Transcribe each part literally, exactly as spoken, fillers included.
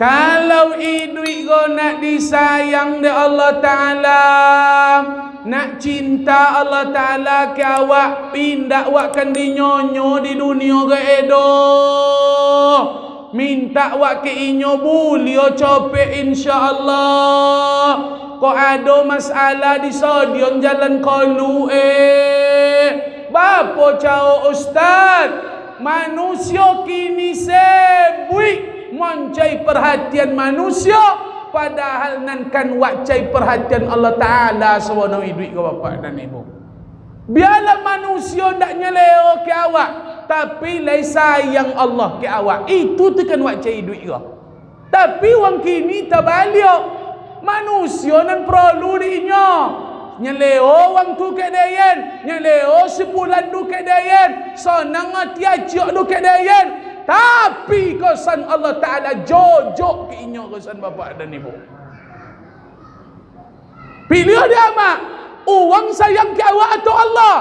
Kalau iduik ko nak disayang dek Allah Ta'ala, nak cinta Allah Ta'ala ka awak, indak wak kan dinyonyo di dunia ko, edo. Mintak wak ka inyo buliah capek, insya Allah. Kok ado masalah di sadion jalan kalu, eh. Bapo caro, Ustaz? Manusio kini sebuik mancari parhatian manusio, padahal nan kan wak cari parhatian Allah Ta'ala sabana iduik ko, Bapak dan Ibu. Bialah manusio ndak nyalero ka awak, tapi lai sayang Allah ka awak. Itu tu kan wak cari iduik ko. Tapi wang kini tabaliak. Manusio nan paralu di inyo. Nyalero wang tu ka dek den, nyalero si pulan tu ka dek den, sanang ati acok tu ka dek den. Tapi, kasan Allah Ta'ala jojok ka inyo, kasan Bapak dan Ibu. Piliah dek amak, uwang sayang ka awak atau Allah?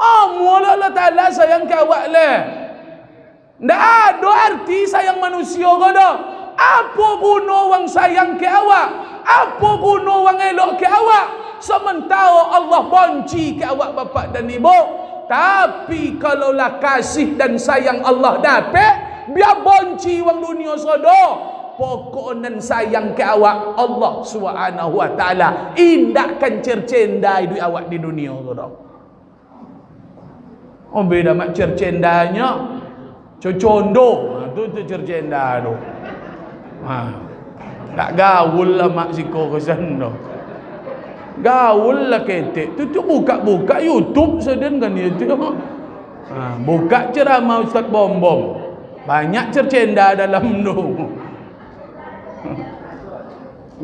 Amuah lah Allah Ta'ala sayang ka awak leh. Ndak ado arti sayang manusio ko doh. Apo guno wang sayang ka awak? Apo guno wang elok ka awak? Samantaro Allah banci ka awak, Bapak dan Ibu. Tapi, kalau lah kasih dan sayang Allah dapek, bia banci wang dunia sodo, pokok nan sayang ka awak Allah Subhanahu wa Ta'ala. Indak kan cercenda iduik awak di dunia ko doh. Oh, beda mak cercendanyo. Cocondo. Ha, tu, tu cercenda tu. Ha. Tak gaul lah mak siko kasan tu. Gaul lah ketek. Tu, tu buka-buka YouTube sadang kan itu. Ha, buka ceramah Ustaz Bom-Bom. Banyak cercenda dalam tu.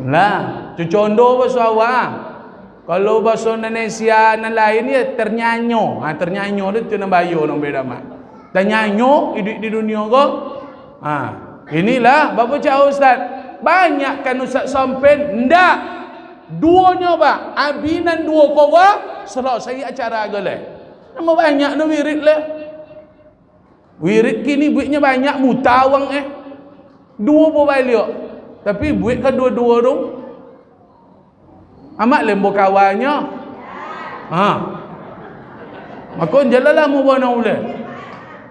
Lah, cocondo baso awak. Kalau baso Indonesia nan lain, ya, ternyanyo. Ha, ternyanyo tu, tu nan bayo, nan beda mak. Ternyanyo iduik di dunia ko. Ha, inilah, bapo caro, Ustaz? Banyak kan Ustaz sampen? Ndak. Duonyo, Pak. Abi nan duo ko, Pak, salasai acara ko leh. Namo banyak no wirid leh. Wirid kini buiknyo banyak, muta wang, eh. Duo bo baliak. Tapi buik kaduo-duo tu. Amak lembo kawannyo. Ha. Mako, jalalah mo bana uleh.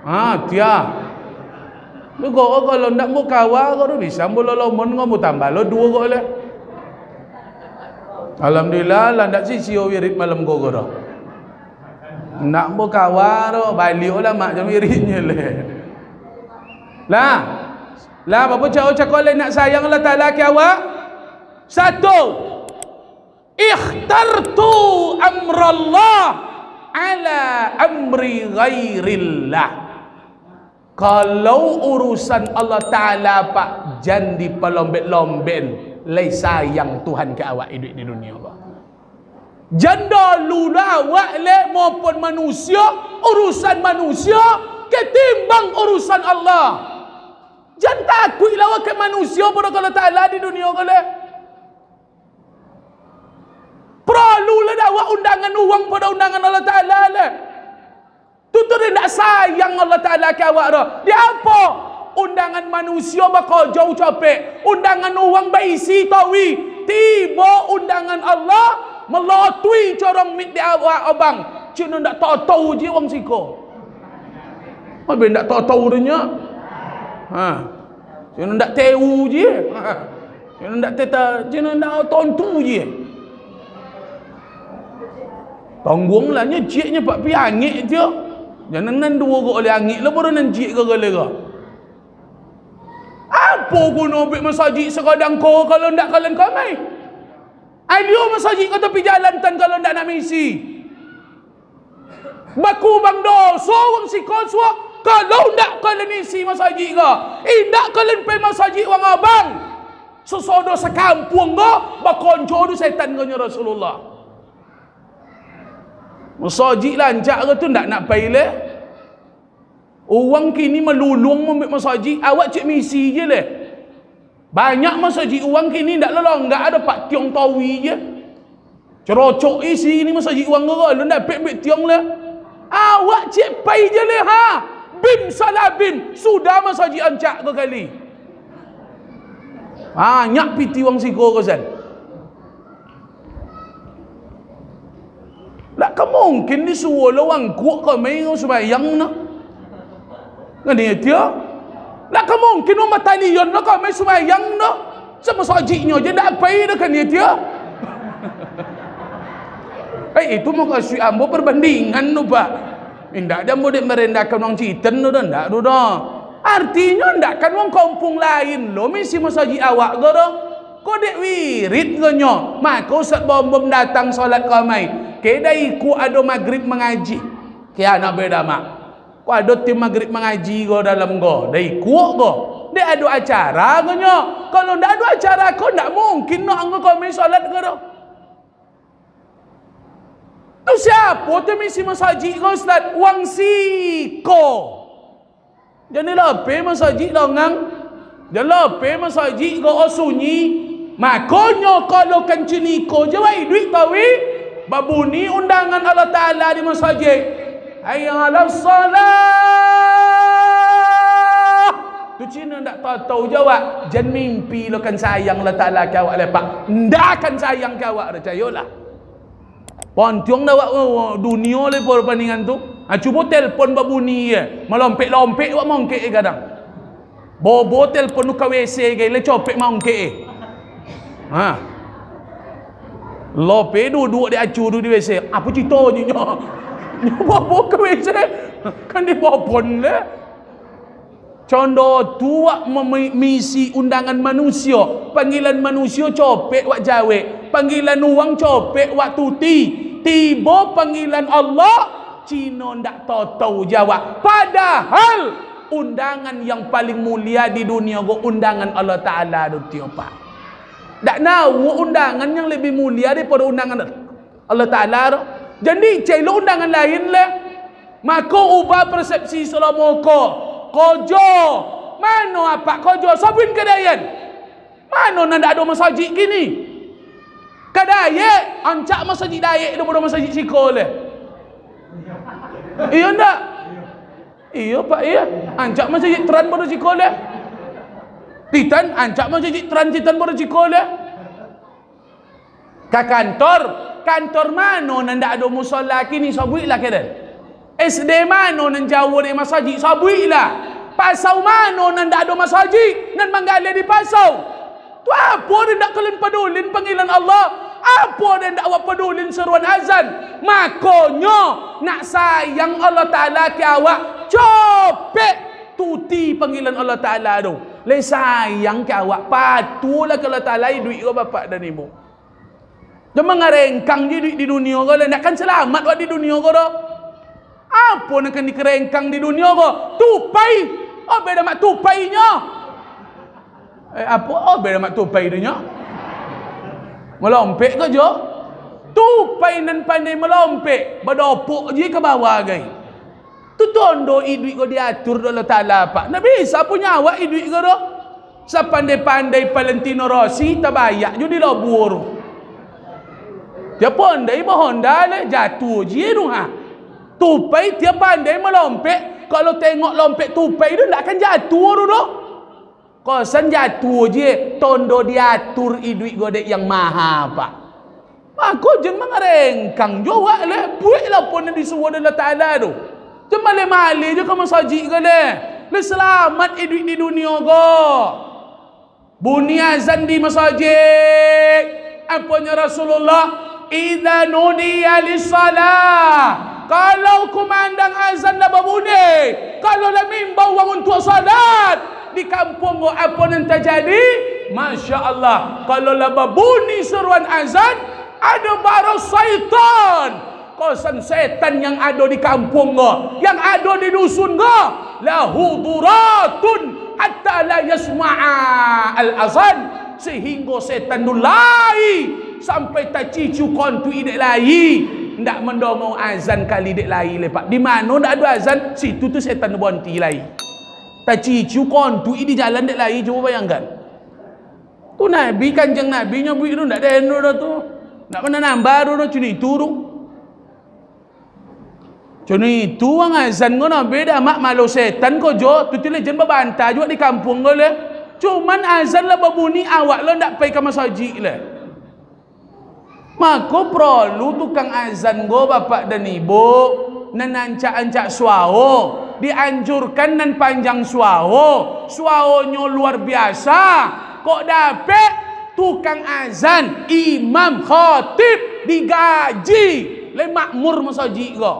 Ha, tia. Lu ko, kalau ndak mo kawa ko tu, bisa mo lolomon ko, mo tambah lo duo ko leh. Alhamdulillah, lah ndak sisio wirid malam ko, ko tu. Ndak mo kawa tu, baliak lah mak jam wiridnyo leh. Lah. Lah, bapo caro cako leh nak sayang Allah Ta'ala ka awak? Satu, ikhtartu amrallah ala amri ghairillah. Kalau urusan Allah Ta'ala, Pak, jan dipalombek-lombek, lai sayang Tuhan ka awak iduik di dunia ko. Jan dahulu lah awak leh maupun manusio, urusan manusio katimbang urusan Allah. Jan takuik lah awak ka manusio pado ka Allah Ta'ala di dunia ko leh. Paralu lah dek awak undangan urang pado undangan Allah Ta'ala leh. Tu, tu dek ndak sayang Allah Ta'ala ka awak tu. Dek apo? Undangan manusio bakojau capek, undangan urang baisi tawi. Tibo undangan Allah, malotui corong mik di awak abang. Cino ndak tahu-tahu je wang siko. Abe ndak tahu-tahu dek nyo. Ha. Cino ndak tahu je. Ha. Cino ndak teta, cino ndak tontu je. Tangguang lah nyo cieknyo pak pi angek je. Jangan nan duo go oleh angek lah baru nan ciek go gale go. Apo guno bek masajik sakadang ko kalau ndak kalian kamai? Alio masajik ka tapi jalan tan kalau ndak nak misi. Bakubang doso urang siko suok, kalau ndak kalian isi masajik ko, indak kalian pai masajik wang abang. Sasodo sakampuang ko, bakonco tu setan ko nyo Rasulullah. Masajik lancak ko tu ndak nak pai leh. Urang kini maluluang mambek masajik, awak cek misi je leh. Banyak masajik urang kini ndak lalonggak ado pak tiong tawi je. Cerocok isi ni masajik urang ko, alun dapek bek tiong leh. Awak cek pai je leh ha. Bim salah bim, sudah masajik ancak ko kali. Banyak pitih wang siko ko, San. Ndak ka mungkin disuruah lo wang kuak ko mai sumbayang no. Kan iyo tio? Ndak ka mungkin wang batalion lo ko mai sumbayang no. Samo sajiknyo je ndak apai dah kan iyo tio? Eh, itu mukasuik ambo perbandingan tu, Pak. Indak dah ambo dek marendahkan wang Citan tu dah, ndak tu dah. Artinyo ndak kan wang kampuang lain lo maisi masajik awak ko doh. Ko dek wirid ko nyo, mako Ustaz Bombom datang solat ko amai. Ke dai ikuak ado magrib mangaji. Ke anak beda mak. Ko ado tim magrib mangaji ko dalam ko, dai ikuak ko. Dek ado acara ko nyo. Kalau ndak ado acara ko, ndak mungkin no anggo ko amai solat ko doh. Tu siapo tu maisi masajik ko, Ustaz? Wang siko. Jan dilapeh masajik longang. Jan lapeh masajik ko, oh, sunyi. Makonyo kalau kan ciniko je wai duit tawi. Babuni undangan Allah Ta'ala di masajik. Hayya 'alas shalah. Tu cina ndak tahu-tahu jawab. Jan mimpi lo kan sayang Allah Ta'ala ka awak lepak. Ndak akan sayang ka awak, percayolah. Pantiang dah awak, oh, dunio le por paningan tu. Ha, cubo telpon babuni ye. Malompek-lompek awak mongkek ye kadang. Bobo telpon tu ka W C gai le copek mongkek ye. Ha. Lope duduk di acu tu di W C. Apo cito nyo? Nyo bobo ka W C. Kan di bobon le. Condo tu wak memi-, misi undangan manusio. Panggilan manusio copek wak jawek. Panggilan uwang copek wak tuti. Tibo panggilan Allah, cino ndak tahu-tahu jawab. Padahal undangan yang paling mulia di dunia ko undangan Allah Ta'ala tu tio, Pak. Ndak nawu undangan yang lebih mulia daripada undangan Allah Ta'ala tu. Jadi, celo undangan lain le. Mako, ubah persepsi salamo ko. Kojo. Mano apak kojo? Sabuin ka Dayan. Mano nan ndak ado masajik kini? Ka Dayek, ancak masajik Dayek tu bodo masajik siko le. Iyo ndak? Iyo, Pak, iyo. Ancak masajik Tran bodo siko le. Titan, ancak masajik Tran Titan bodo siko le. Ka kantor, kantor mano nan ndak ado musola kini, sabuiklah keren. S D mano nan jauah dari masajik, sabuiklah. Pasau mano nan ndak ado masajik, nan manggaleh di pasau. Tu apo den ndak kalian padulin panggilan Allah? Apo den ndak awak padulin seruan azan? Makonyo, nak sayang Allah Ta'ala ka awak, copek tuti panggilan Allah Ta'ala tu. Lai sayang ka awak, patuahlah ka Allah Ta'ala iduik ko bapak dan ibu. Jan mangarengkang je iduik di dunio ko lah. Ndak kan salamat wak di dunio ko doh. Apo nan kan dikarengkang di dunio ko? Tupai. Oh, beda mak tupainyo. Eh, apo? Oh, beda mak tupai tu nyo. Malompek ko jo. Tupai nan pandai malompek, badopok je ka bawah gai. Tu tondo iduik ko diatur dek Allah Ta'ala, Pak. Ndak bisa punyo awak iduik ko doh. Sapandai-pandai Valentino Rossi, tabayak jo di lobua tu. Tiap pandai bahonda le, jatuah je tu, ha. Tupai tiap pandai malompek, kalau tengok lompek tupai tu, ndak akan jatuah tu doh. Kosan jatuah je, tondo diatur iduik ko dek Yang Maha, Pak. Mako, jan mangarengkang jo awak leh, bueklah apo nan disuruah dek Allah Ta'ala tu. Jan maleh-maleh jo ka masajik ko leh. Leh salamat iduik di dunio ko. Bunyi azan di masajik. Aponyo Rasulullah, "Idza nudiya lis-shalah." Kalau kumandang azan lah babunyi, kalau lah mimbau urang untuak salat, di kampuang ko apo nan tajadi? Masya Allah, kalau lah babunyi seruan azan, ado baro syaitan. Kosan setan yang ado di kampuang ko, yang ado di dusun ko, lahu duratun hatta la yasma'a al-azan, sehinggo setan tu lai sampai tacicu kontuik dek lai, ndak mandongo azan kali dek lai le, Pak. Di mano ndak ado azan, situ tu setan tu bonti lai. Tacicu kontuik di jalan dek lai, cubo bayangkan. Tu Nabi, Kanjeng Nabi nyabuik tu, ndak den tu dah tu. Ndak pernah nambah tu, tu cuni tu tu. Cuni tu wang azan ko Nabi dah mak malo setan ko jo, tu tu le jan babanta juo di kampuang ko le. Cuman azan lah babunyi, awak lo ndak pai ka masajik lai. Mako, porolu tukang azan ko, bapak dan ibu, nan ancak-ancak suaro, dianjurkan nan panjang suaro, suaronyo luar biasa. Kok dapek tukang azan, imam, khatib, digaji, lai makmur masajik ko.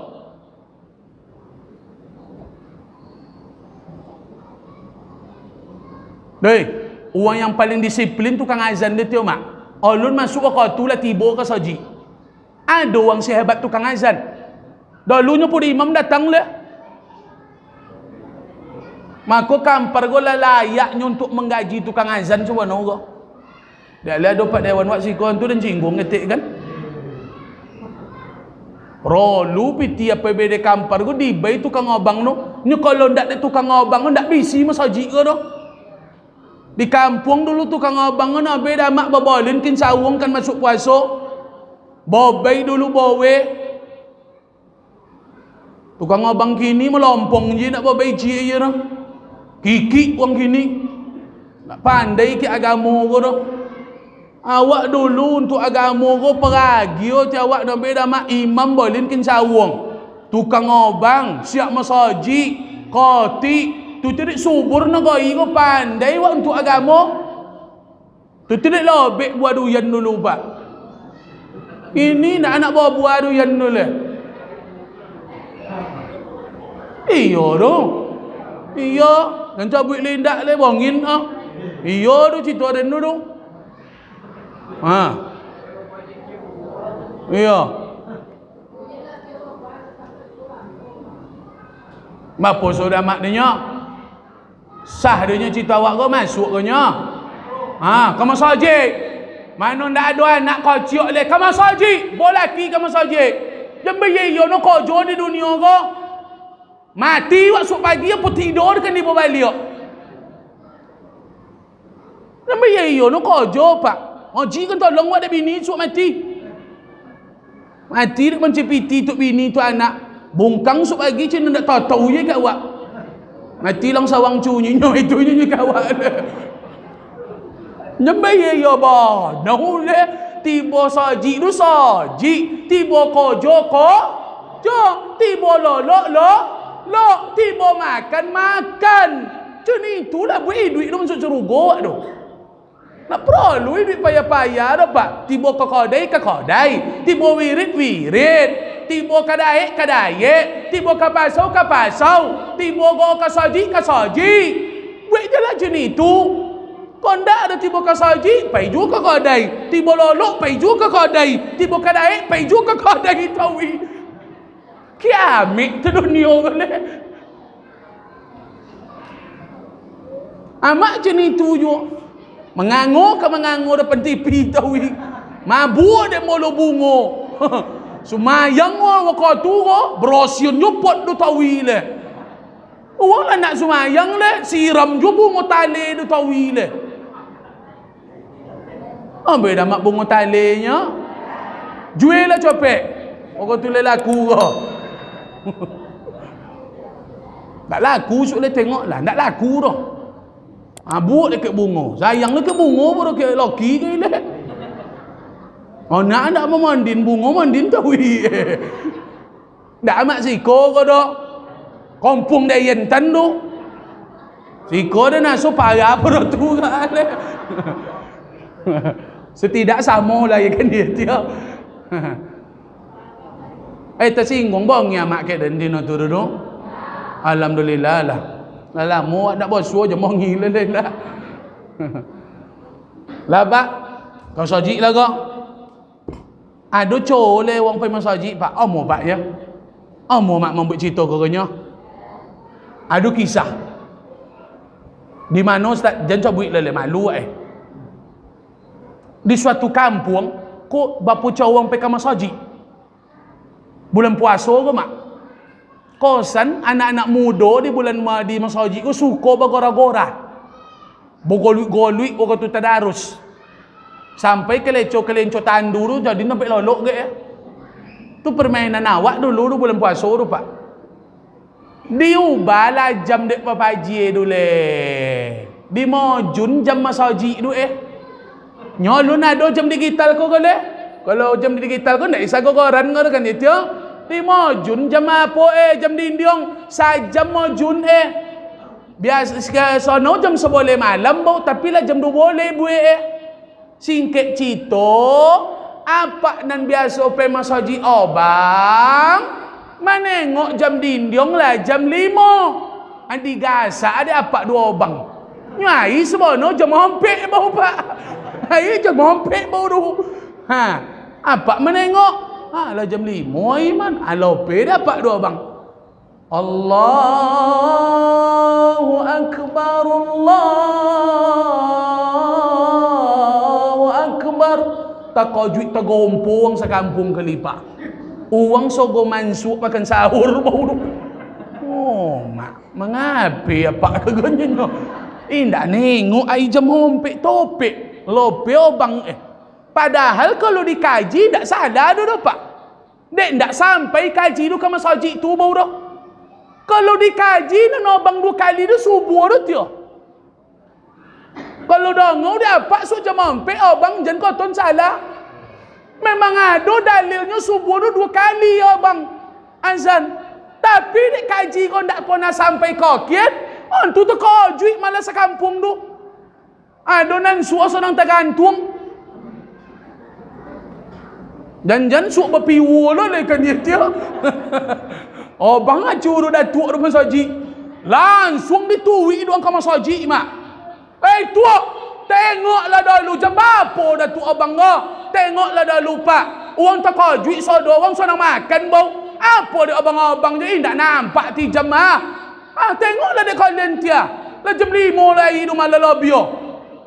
Doi, urang yang paling disiplin tukang azan tu, tio, Mak. Alun masuak wakatu lah tibo ka masajik. Ado urang sahebat tukang azan. Dalunyo pun imam datang lah. Mako, Kampar ko lah layaknyo untuak manggaji tukang azan sabana ko. Dak lah ado Pak Dewan wak siko tu, den singguang ketek kan. Porolu pitih A P B D Kampar ko dibai tukang obang tu. Nyo kalau ndak dek tukang obang tu, ndak bisi masajik ko tu. Di kampuang dulu tukang obang ko, nabe damak babolin kin sawuang kan masuak puaso. Bobai dulu bowe. Tukang obang kini malompong je, nak babaiciak je doh. Kikik urang kini. Nak pandai kek agamo ko doh. Awak dulu untuak agamo ko paragia, ti awak nabe damak imam bolin kin sawuang. Tukang obang, siap masajik, kotik, tu tirik subur nagari ko pandai awak untuak agamo. Tu tilik lobek buah duyan dulu, Pak. Ini ndak anak buah-buah duyan tu leh. Iyo tu. Iyo, nan cabuik lindak leh bongin ah. Iyo tu cito den tu tu. Ha. Iyo. Bapo sudah mak denyo? Sah dek nyo cito awak ko, masuak ko nyo. Ha, ka masajik. Mano ndak ado anak kociak lai, ka masajik. Bawa laki ka masajik. Jan baiyo-iyo no kojo di dunia ko. Mati wak suak pagi, apo tido di kan dibawa baliak. Jan baiyo-iyo no kojo, Pak. Ngaji kan tolong wak dek bini suak mati. Mati dek mancipiti tu bini tu anak. Bungkang suak pagi cina ndak tahu-tahu je ka awak. Mati lang sawang cunyi nyo itu nyo ka awak. Nyambah iyo iyo ba. Nah uleh tibo sajik tu sajik, tibo kojo kojo, tibo lolok lolok, tibo makan makan. Cun itulah buek iduik tu masuak surugo awak tu. Ndak porolu iduik payah-payah doh, Pak. Tibo ka kodai, ka kodai. Tibo wirid, wirid. Tibo ka daek, ka daek. Tibo ka pasau, ka pasau. Tibo ko ka sajik, ka sajik. Buek je lah cun itu. Kok ndak ado tibo ka sajik, pai juo ka kodai. Tibo lolok, pai juo ka kodai. Tibo ka daek, pai juo ka kodai, tawi. Kiamat tu dunio ko leh. Amak cun itu juo. Mangango ka mangango dapan T V tawi. Mabuak dek molo bungo. Sumayang wa-, wakatu ko, barasian nyo pot do tawi leh. Urang lah nak sumayang leh, siram juo bungo taleh do tawi leh. Ambo dah mak bungo talehnyo. Jual lah copek. Pokok tu lah laku ko. Tak laku, suk lah tengok lah. Tak laku doh. Ha, buak dek bungo. Sayang dek bungo, baru kek loki ke ilek. Oh, nak ndak mamandin bungo, mandin tawi. Ndak amak siko ko doh. Kompuang dari Intan tu. Siko dah naso parah pado tu kan. Setidak samo lah ya kan dia tiap. Eh, tersinggung bang ya mak kek dan dino tu dulu. Alhamdulillah lah. Lah lamo awak nak bosuo je mongi leleh lah. Lah, Pak. Kau sojik lah kau. Ado cowok leh wang pai masajik, Pak. Omo, Pak, ya. Omo, Mak, mambuek carito ko nyo. Ado kisah. Di mano, Ustaz? Jan cobuik leh, malu, eh. Di suatu kampuang, ko bapo cowok wang pai ka masajik. Bulan puaso ko, Mak. Kosan anak-anak mudo di bulan ma-, di masajik ko suko bagora-gora. Bagoluik-goluik wakatu tadarus. Sampai kaleco-kalenco tandu tu jadi nampek lolok gek, eh. Tu permainan awak dulu tu bulan puaso tu, Pak. Diubahlah jam dek papajie tu, leh. Di Mojun jam masajik tu, eh. Nyo alun ado jam digital ko, ko leh. Kalau jam digital ko ndak bisa gogoran ko kan itu. Di Mojun jam apo, eh, jam dindiong, sajam Mojun, eh. Biaso, sono jam sabaleh malam, bau, tapi lah jam duo baleh buek, eh. Singkek cito, apak nan biaso pai masajik abang, manengok jam dindiong lah jam limo. Andi gasak dek apak duo abang. Nyo ai sabono jam ompek bau, Pak. Ai jam ompek bau tu. Ha, apak manengok. Ha, lah jam limo ai, man. Alope dek apak duo abang. Allahu Akbar, Allahu Akbar. Takajuik, tagampang sakampuang kalipak. Urang sogo mansuak makan sahur bau tu. Oh, mak, mangape apak kagonyo nyo? Indak nengok ai jam ompek topek. Lope abang, eh. Padahal kalau dikaji, indak salah tu doh, Pak. Dek, ndak sampai kaji tu ka masajik tu bau doh. Kalau dikaji, nan abang duo kali tu subuah tu tio. Kalau dongo dek apak suak jam ompek, abang jan koton salah. Memang ado dalilnyo subuah tu duo kali abang azan. Tapi dek kaji ko ndak pernah sampai kokian, antu takajuik malah sakampuang tu. Ado nan suok sadang tagantuang. Jan-jan suok bapiwo lo lai kan dia, dia. Abang acu tu datuak tu masajik. Lansuang dituik duang ka masajik, mak. "Eh, tuak, tengoklah dulu jam bapo datuak abang ko. Tengoklah dulu, pak. Urang takajuik sodo, urang sadang makan bau. Apo dek abang-abang je, indak nampak ti jam, ah." Ah, tengoklah dek kalian tia. Lah jam limo lai tu malah labiah.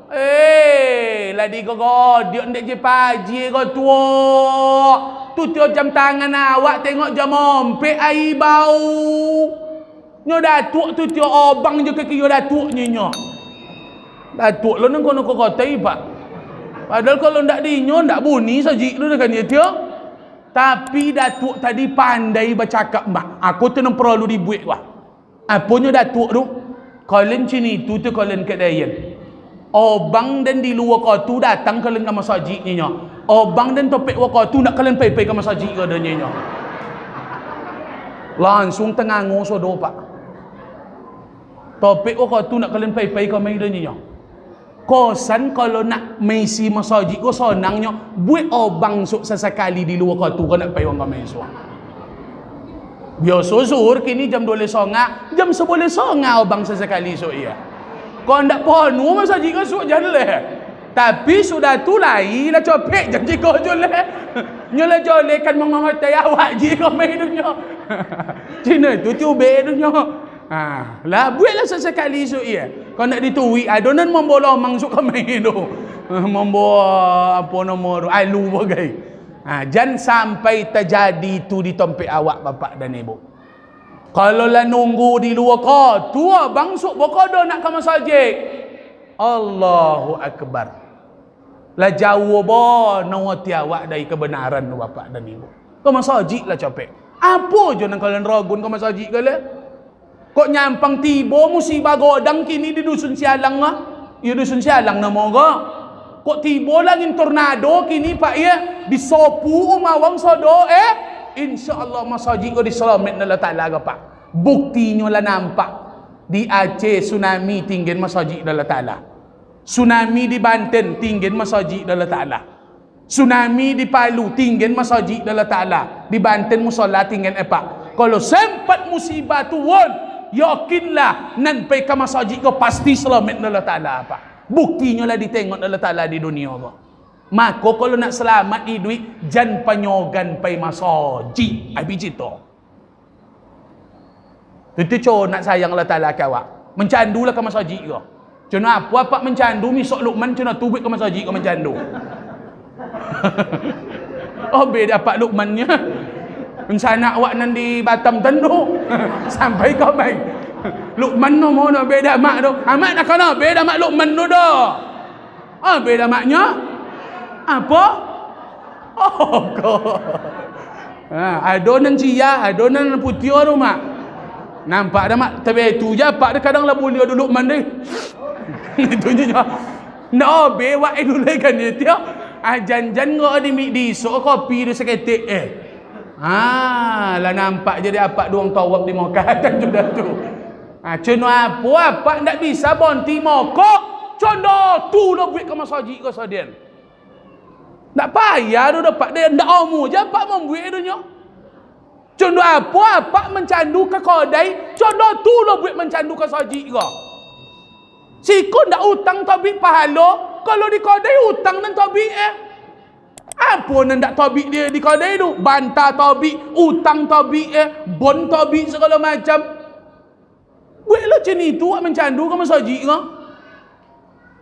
Eh, lah digogodiak ndek je paji ko tuo. Tu tio jam tangan awak tengok jam ompek ai bau. Nyo datuak tu tio obang jo kaki nyo datuak nyo inyo. Datuak lo nang kono ko kotai, pak. Padahal kalau ndak di inyo, ndak bunyi sajik tu dah kan, ya tio. Tapi datuak tadi pandai bacakak, mak. Ako tu nang paralu dibuek, wah. Aponyo datuak tu? Kalian cini tu, tu kalian kadaian. Obang den di luo ko tu datang kalian ka masajik nyo. Obang den topek wako tu ndak kalian pai-pai ka masajik ko, dah nyo. Lansuang tangango sodo, pak. Topek wako tu ndak kalian pai-pai ka mai, dah nyo. Kosan kalau nak maisi masajik ko sonangnyo, buek obang sok sasakali di luo ko tu, ko nak pai wang ka mai suang. Biaso zuhur, kini jam duo baleh songah, jam sabaleh songah obang sasakali sok iya. Ko ndak ponuah masajik ko sok jan leh. Tapi sudah tu lai lah copek janji ko jo leh. Nyo lah jolekan mangangatai awak ji ko mai dunyo. Cina tu tiubek dunyo. Ha, lah, bueklah sasakali suok, iya. Kau nak dituik, ado nan mambawa lomang suok ka mai tu. Ha, mambawa, apo namo tu, alu bagai. Ha, jan sampai tajadi tu di tompek awak, bapak dan ibu. Kalau lah nunggu di luo ko, tu abang suok bakodo nak ka masajik. Allahu Akbar. Lah jauah bana ati awak dari kabanaran tu, bapak dan ibu. Ka masajik lah capek. Apo jo nan kalian ragun ka masajik ko leh? Kok nyampang tibo musibah godang kini di Dusun Sialang lah? Iyo, Dusun Sialang namo ko. Kok tibo lah angin tornado kini, pak, iya? Disopu umah wang sodo, eh? Insya Allah masajik ko disalametkan Allah Taala ko, pak. Buktinyo lah nampak. Di Aceh tsunami tinggen masajik Allah Taala. Tsunami di Banten, tinggen masajik Allah Taala. Tsunami di Palu, tinggen masajik Allah Taala. Di Banten, musola tinggen epak. Kalau sempat musibah tuon, yakinlah, nan pai ka masajik ko pasti salamet Allah Taala, pak. Buktinyo lah ditengok Allah Taala di dunia ko. Mako, kalau nak salamat iduik, jan panyogan pai masajik. Abih cito. Tu, tu co nak sayang Allah Taala ka awak. Mancandu lah ka masajik ko. Cano apo apak mancandu, misok Lukman cano tubuik ka masajik ko mancandu. Oh, beda apak Lukmannyo. Insanak awak nan di Batam tandu. Sampai ka mai. Lukman no mau no beda amak tu. Amak nak kana beda amak Lukman tu doh. Ah, beda maknyo. Apo? Oh, ko. Ha, ado nan ciya, ado nan putiah tu, mak. Nampak dah, mak. Tapi itu je, apak dah kadang lah buliah dulu mandai. Itu nyo. Ndak obe wak eh dulu kan dia tiok. Ah, jan-jan ko di mik di isok kopi tu saketek eh. Ah, lah nampak jadi apak duang tawak di Mokah kan sudah tu. Ah, cun apo apak ndak bisa bonti mokok. Condo tu lo buek ka masajik ko sadian. Ndak payah tu dapat dia, ndak omu je apak mambuek tu nyo. Condo apo apak mancandu ka kodai, condo tu lo buek mancandu ka sojik ko. Siko ndak utang tobik pahalo, kalau di kodai utang nan tobik eh. Apo nan ndak tobik di, di kodai tu? Banta tobik, utang tobik eh, bon tobik sagalo macam. Buek lo cin itu wak mancandu ka masojik ko.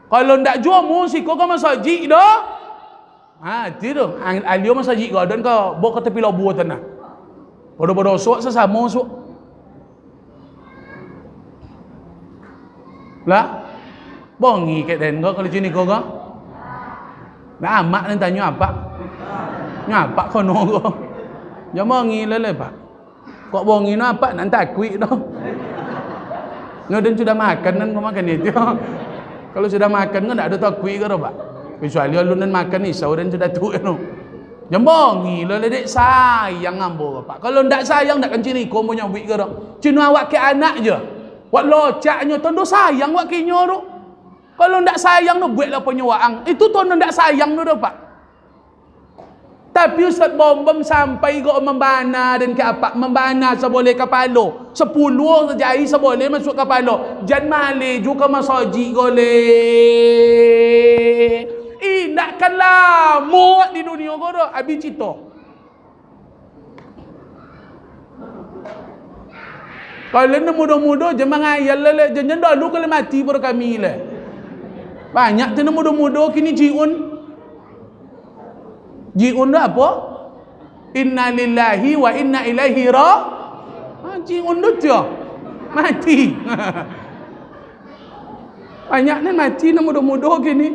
Kalau ndak juo mu siko ka masojik doh. Ha, ti tu. Ang-, alio masojik ko, dan ka bo ka tapi lobu tanah. Podo-podo suak sasamo suak. Lah. Bongi kek den ko kalau cin iko ko. Lah amak nan tanyo apak. Nyo apak kono ko. Jan bongi lele, Pak. Kok bongi no apak nan takuik tu. Nyo den sudah makan nan kau makan itu. Kalau sudah makan kan ndak ado takuik ko, Pak. Kecuali alun nan makan isau den sudah tuik tu. Jan bongi lo lah, dek, sayang ambo, Pak. Kalau ndak sayang ndak kan cin iko ambo nyabuik ko. Cin awak ke anak je. Wak locak nyo tondo sayang wak ke nyo tu. Kalau ndak sayang tu bueklah panyo waang. Itu tondo ndak sayang tu doh, Pak. Tapi Ustaz Bombom sampai ko mambana den ka apak, mambana saboleh kapalo, sapuluah jari saboleh masuak kapalo, jan maleh juo ka masojik ko leh. Indak kan lamo di dunio ko doh, abih cito. Kalau nan mudo-mudo, jan mangayal lah, leh. Jan, jan dulu kalau mati pado kami lah. Banyak tu nan mudo-mudo kini jiun. Jiun tu apo? Innalillahi wa inna ilaihi ra-, ha, jiun tu tiok. Mati. Banyak nan mati nan mudo-mudo kini.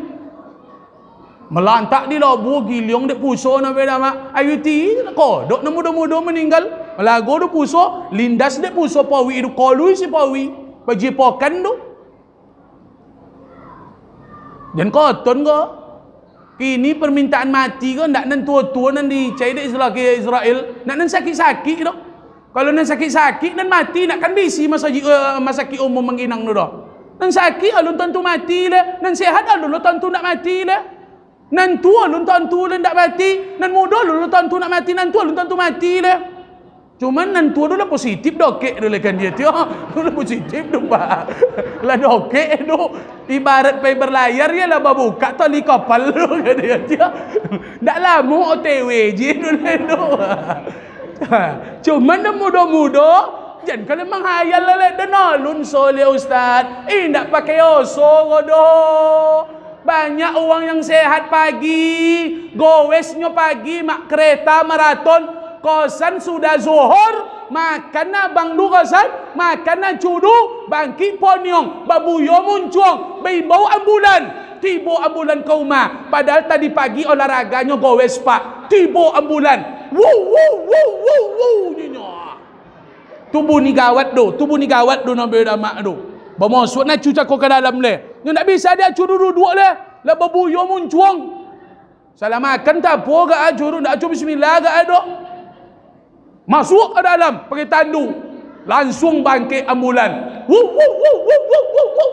Malantak di lobu giliang dek puso nan beda mak. Ayu ti, kodok nan mudo-mudo maninggal. Malago do puso, lindas dek puso pawi tu, kolui si pawi. Bajipokan tu. Jan koton ko. Kini permintaan mati ko ndak nan tuo-tuo nan dicari dek Isra-, Israel. Ndak nan sakik-sakik tu. Kalau nan sakik-sakik, nan mati, nak kan bisi masajik, eh, masakik umum mangginang tu doh. Nan sakik alun tantu mati leh, nan sehat alun lo tantu nak mati leh. Nan tuo alun tantu leh ndak mati, nan mudo alun lo tantu nak mati, nan tuo alun tantu mati leh. Cuman nan tuo tu lah positif dokek tu leh kan dia tiok. Tu lah positif tu, Pak. Lah dokek tu. Ibarat pai berlayar, ya lah babukak tali kapal tu kan dia tiok. Ndak lamo O T W je tu leh tu. Ha, cuman nan mudo-mudo, jan kalian manghayal lalek den alun soleh, Ustaz. Indak pakai oso ko doh. Banyak urang yang sehat pagi, gowesnyo pagi, mak kereta maraton, kosan sudah zuhur, makan abang du kosan, makan acu du, bangkik poniong, babuyo muncuang, baimbau ambulan. Tibo ambulan ka umah, padahal tadi pagi olahraganyo gowes, Pak. Tibo ambulan. Wu, wu, wu, wu, wu, nyo. Tu bunyi gawat tu, tu bunyi gawat tu, Nabi Damak tu. Bamosuak acu cako ka dalam leh. Nyo ndak bisa di acu tu duduak leh. Lah babuyo muncuang. Salah makan tapo ka acu tu, ndak acu bismillah ka ado. Masuak ka dalam, pakai tandu. Lansuang bangkek ambulan. Wu, wu, wu, wu, wu, wu, wu.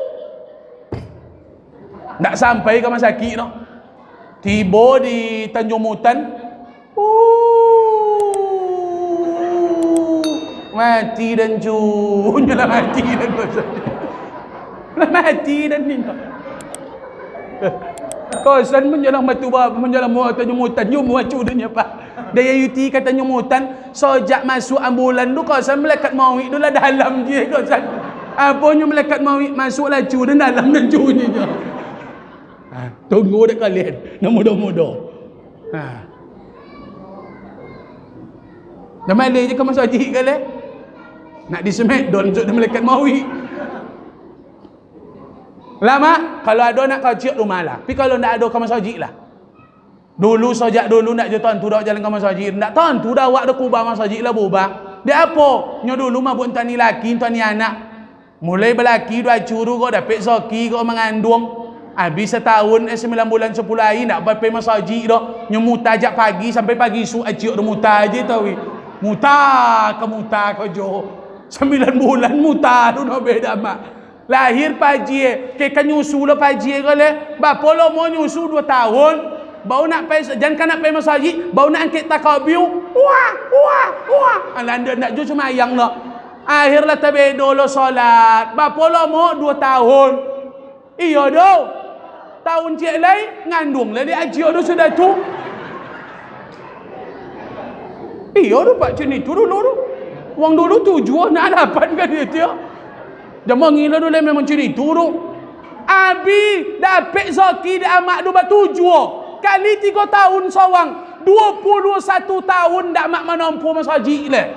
Ndak sampai ka masakik tu. Tibo di Tanjuang Mutan. Uh, mati den cu. Nyo lah mati den. Lah mati den ni. Kosan manjalang batu ba-, manjalang mua Tanjuang Mutan. Yo mua cu den nyo, Pak. Daya Yuti ka Tanjuang Mutan, sojak masuak ambulan tu, kosan malaikat mauik tu lah dalam je, kosan. Apo nyo malaikat mauik masuak lacu dan dalam dan cunyo. Ha, tunggu dek kalian, nan mudo-mudo. Ha. Dah maleh je ka masajik kalian. Nak di smackdown, cuk, dek malaikat mauik. Lah, Mak, kalau ado anak kacik rumah lah. Tapi kalau ndak ado ka masajik lah. Dulu, sajak dulu ndak jo tantu dak jalan ka masajik. Ndak tantu dak awak dak kubah masajik lah bubah. Dek apo? Nyo dulu mah buek tani laki, tani anak. Mulai balaki duo acuru ko, dapek soki ko manganduang. Abih satahun, eh, sambilan bulan sapuluah ari, ndak pai masajik doh. Nyo muta jak pagi sampai pagi isuak, acik doh muta je tau, weh. Muta ka muta ko jo. Sambilan bulan muta tu no beda, Mak. Lahir Pak Haji, eh. Ke ka nyusu lo Pak Haji ko leh. Bapo lomo nyusu duo tahun. Baru nak pai, jan ka nak pai masajik, baru nak angkek takabia. Wah, wah, wah. Alah, ndak, ndak jo sumayang lo. Akhir lah tabedo lo solat. Bapo lomo? Duo tahun. Iyo doh. Tahun ciek lai, nganduang lai dek Haji doh sudah tu. Iyo doh, Pak, cin itu dulu tu. Wang dulu tujuah, nak lapan kan dia, dia. Jaman ngilo tu lai memang cin itu tu. Abi dapek soki dek amak tu batujuah. Kali tigo tahun sawang, duo puluah satu tahun dak mak manompuah masajik lai.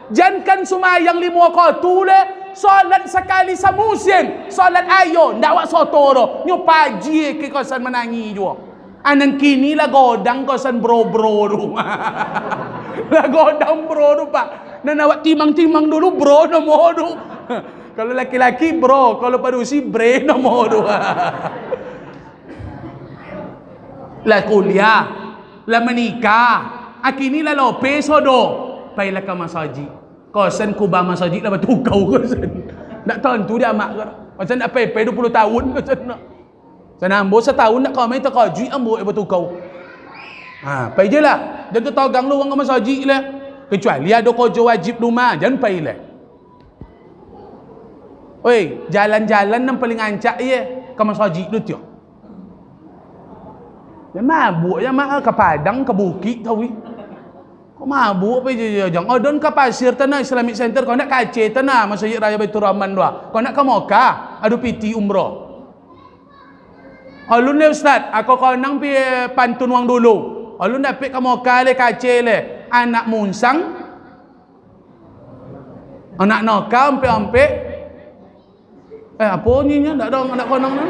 Jankan sumayang limo wakatu lai, solat sakali samusim, solat ayo, ndak awak soto doh, nyo pajie ke kosan manangih juo. Anang kini lah godang kosan bro-bro tu. Lah godang bro tu, Pak. Nan awak timang-timang dulu bro namo tu. Kalau laki-laki bro, kalau padusi bre namo tu. Lah kuliah, lah manikah, akini lah lopeh sodo, pailah ka masajik. Kosan kubah masajik lah batukau kosan. Ndak tantu di amak ko. Kosan ndak pai-pai duo puluah tahun kosan nak. Sana ambo satahun ndak ka amai takajuik ambo eh batukau. Ha, pai je lah. Jan tatogang lo urang ka masajik lah. Kecuali ado kojo wajib di rumah, jan pai lah. Oi, jalan-jalan nan paling ancak ye ka masajik tu tiok. Jan mabuak je mak ka Padang, ka bukik tau wi. Kok mabuak pai je, je, jang. Odon ka Pasir tanah Islamic Center, kau nak ka Aceh tanah Masjid Raya Baiturrahman tu. Kau nak ka Mokah, ado piti umroh. Alun le ustaz, ako konang pi pantun wang dulu. Alun dapek ka Mokah le, ka Aceh le. Anak munsang, anak noka, ompek-ompek. Eh, apo bunyinyo? Ndak dong, ndak konang nan.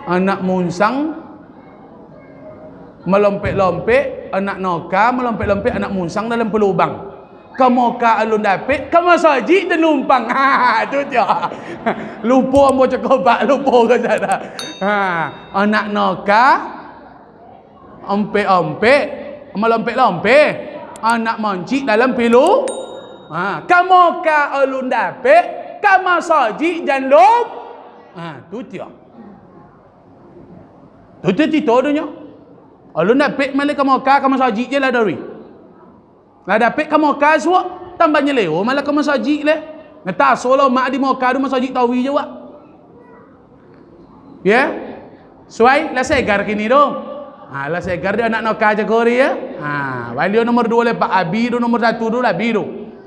Anak munsang malompek-lompek, anak noka malompek-lompek, anak munsang dalam palubang. Ka Mokah alun dapek, ka masajik den lumpang. Ha, tu tiok. Lupo ambo cakobak, lupo ka sana. Ha, anak noka, ompek-ompek, malompek-lompek, anak moncik dalam pilu. Ha, ka Mokah alun dapek, ka masajik jan lup-, ha, tu tiok. Tu tiok cito dunyo. Alun dapek maleh ka Mokah, ka masajik je lah dari. Lah dapek ka Mokah suok, tambah nyelewo malah ka masajik leh. Ngataso lah mak di Mokah tu masajik tawi je wak. Ya? Suai, lah segar kini tu. Ha, lah segar di anak noka je kori ya. Ha, walio nomor duo leh Pak Abi tu, nomor satu tu lah Abi tu.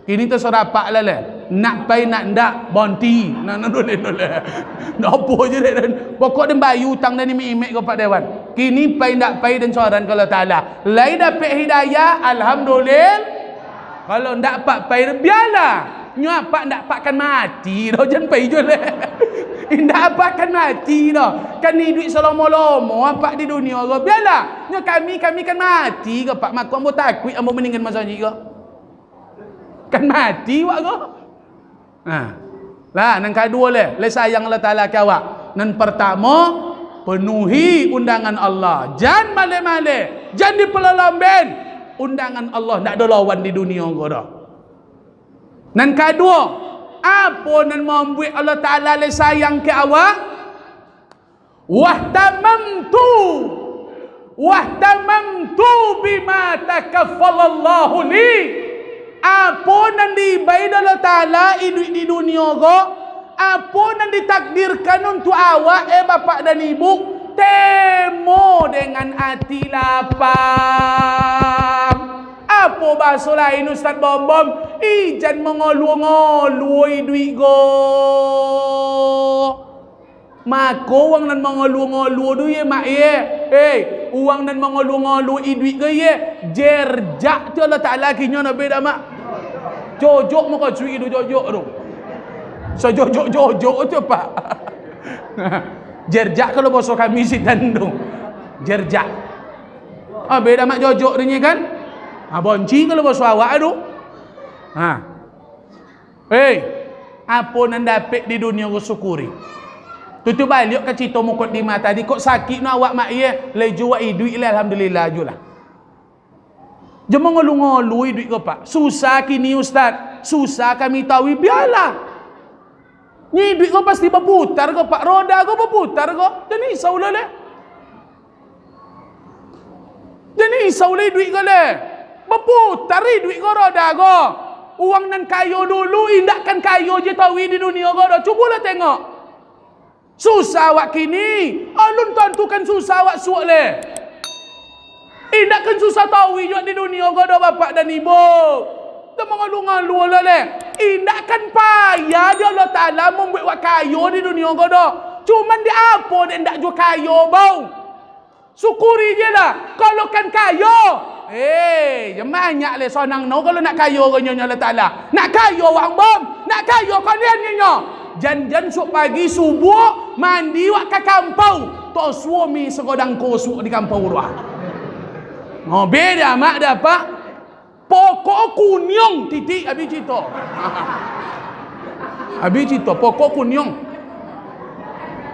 Kini tu sarapak lah leh. Nak pai nak ndak, bonti. Nah, nah, dole, dole. Ndak apo je dek den. Pokok den bayu utang den imek-imek ko Pak Dewan. Kini pai ndak pai den soran ka Allah Taala. Lai dapek hidayah, alhamdulillah. Kalau ndak apak pai, bialah. Nyo apak ndak apak kan mati doh, jan pai juo leh. Indak apak kan mati doh. Kan iduik salomo-lomo apak di dunia ko. Bialah. Nyo kami, kami kan mati ko, Pak. Mako ambo takuik ambo maninggan masajik ko. Kan mati wak ko. Nah. Lah, nan kaduo leh, leh sayang Allah Taala ka awak. Nan partamo, penuhi undangan Allah. Jan maleh-maleh, jan dipalolamben. Undangan Allah ndak ado lawan di dunia ko doh. Nan kaduo, apo nan mambuek Allah Taala leh sayang ka awak? Wahtamamtu, wahtamamtu bima takaffalallahu li. Apo nan diibai dek Allah Taala iduik di dunia ko, apo nan ditakdirkan untuak awak, eh, bapak dan ibu, temo dengan ati lapang. Apo bahaso lain, Ustaz Bombom? Ijan mangolua-ngolua iduik ko. Mako, urang nan mangolua-ngolua tu, ye, mak, ye. Hei, urang nan mangolua-ngolua iduik ko, ye, jerjak tu Allah Taala kinyo nabe dah, mak. Jojok muko cuik tu, jojok tu. Sajojok-jojok tu, Pak. Jerjak kalau bahaso kami sitan tu. Jerjak. Ah, beda mak jojok tu, ye, kan? Ah, bonci kalau bahaso awak tu. Ha. Hei, apo nan dapek di dunio ko syukuri. Tu, tu baliak ka carito mukadimah tadi, kok sakik no awak mak iye, lai juo iduik lah, alhamdulillah juo lah. Jan mangolu-ngolu iduik ko, Pak. Susah kini, Ustaz. Susah kami tahu, bialah. Ni iduik ko pasti baputar ko, Pak. Roda ko baputar ko. Jan risau lah, leh. Jan risau lah iduik ko, leh. Baputar iduik ko, roda ko. Urang nan kayo dulu, indak kan kayo je tawi di dunio ko doh. Cubolah tengok. Susah awak kini, alun tantu kan susah awak suok leh. Indak kan susah tawi juo di dunio ko doh, bapak dan ibu. Jan mangalu-ngalu lah leh. Indak kan payah di Allah Taala mambuek awak kayo di dunio ko doh. Cuman di apo dek indak juo kayo, bau? Syukuri je lah. Kalau kan kayo, eh, jan banyak leh sonang no kalau nak kayo ko nyo Allah Taala. Nak kayo wang bom, nak kayo kalian nyo. Jan-jan suok pagi subuah, mandi wak ka kampau. Tosuo mi sagodang kosok di kampau tu ah. Oh, beda mak dek apak. Pokok kuniang titik, habis carito. Habis carito, pokok kuniang.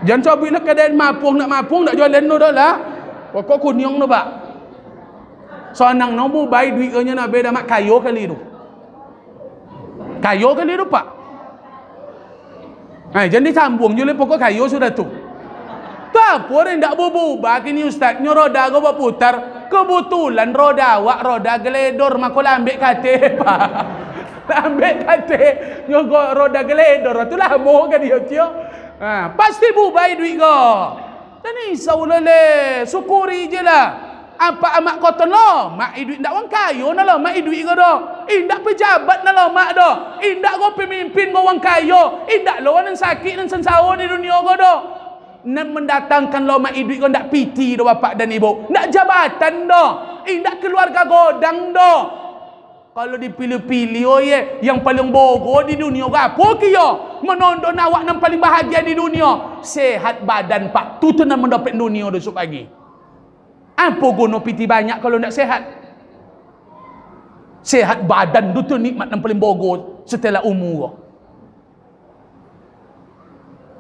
Jan cabuik lah kadai mapuang, nak mapuang, nak jualan tu dah lah. Pokok kuniang tu, Pak. Sonang no bubai duit ko nyo nak beda mak kayo kali tu. Kayo kali tu, Pak. Ai, jan disambuang juo leh, pokok kayo sudah tu. Tu apo dek indak baubah-ubah kini, Ustaz? Nyo roda ko baputar. Kebetulan roda awak roda geledor, mako lambek katek, Pak. Lambek katek. Nyo ko roda geledor, tu lamo ka dio, cio. Ha, pasti bubai duit ko. Jan risau lah leh, syukuri je lah. Apak amak koton lo, mak iduik indak wang kayo na lo, mak iduik ko doh. Indak pejabat na lo, mak doh. Indak ko pemimpin ko wang kayo. Indak lo nan sakik, nan sansaro di dunio ko doh. Nan mandatangkan lo mak iduik ko indak piti doh, bapak dan ibu. Indak jabatan doh. Indak keluarga godang doh. Kalau dipilih-pilih, oh ye, yang paling bogo di dunio ko apo kiro? Manonton awak nan paling bahagia di dunio. Sehat badan, Pak. Tu, tu nan mandapek dunio doh esok pagi. Apo guno piti banyak kalau ndak sehat? Sehat badan tu, tu nikmat nan paling bogo setelah umur ko.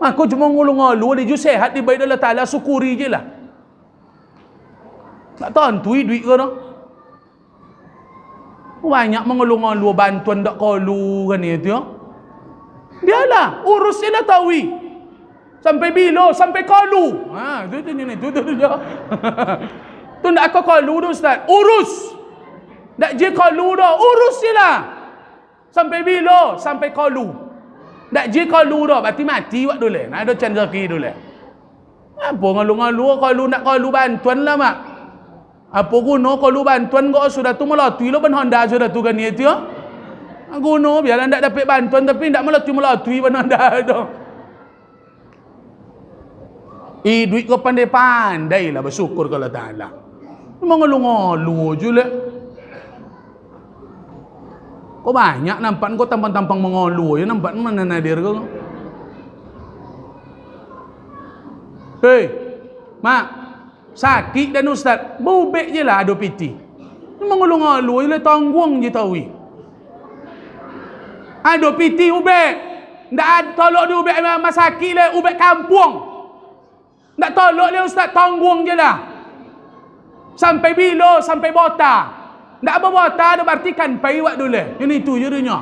Mako cuma ngolu-ngolu, ado ju sehat dibai Allah Taala, syukuri je lah. Tak tantu iduik ko doh. Banyak mangolu-ngolu bantuan dak kalu kan itu. Bialah, urus je lah tawi. Sampai bilo? Sampai kalu. Ha, tu, tu, ni, ni, tu, tu, tu, tu. Tu ndak aka kalu tu, Ustaz. Urus. Ndak je kalu doh, urus je lah. Sampai bilo? Sampai kalu. Ndak je kalu doh, berarti mati wak duleh. Nah, ado can rezeki duleh. Apo ngalu-ngalu, kalu nak kalu bantuan lah, Mak. Apo guno kalu bantuan kok sudah tu malotui lo ban Honda sudah tu kan itu? Guno biarlah ndak dapek bantuan tapi ndak malotui-malotui ban Honda tu. Iduik ko pandai-pandai lah basyukur ka Allah Taala. Mangalu-ngalu je leh. Ko banyak nampak ko tampang-tampang mangalu je nampak mana nadir ko. Hei, Mak, sakik dan Ustaz, baubek je lah ado piti. Mangalu-ngalu je leh, tangguang je tawi. Ado piti ubek. Ndak ad-, tolok di ubek ma-, masakik leh, ubek kampuang. Ndak tolok leh Ustaz, tangguang je lah. Sampai bilo? Sampai bota. Ndak babota tu berarti kan pai wak duleh. Ini tu je dunyo.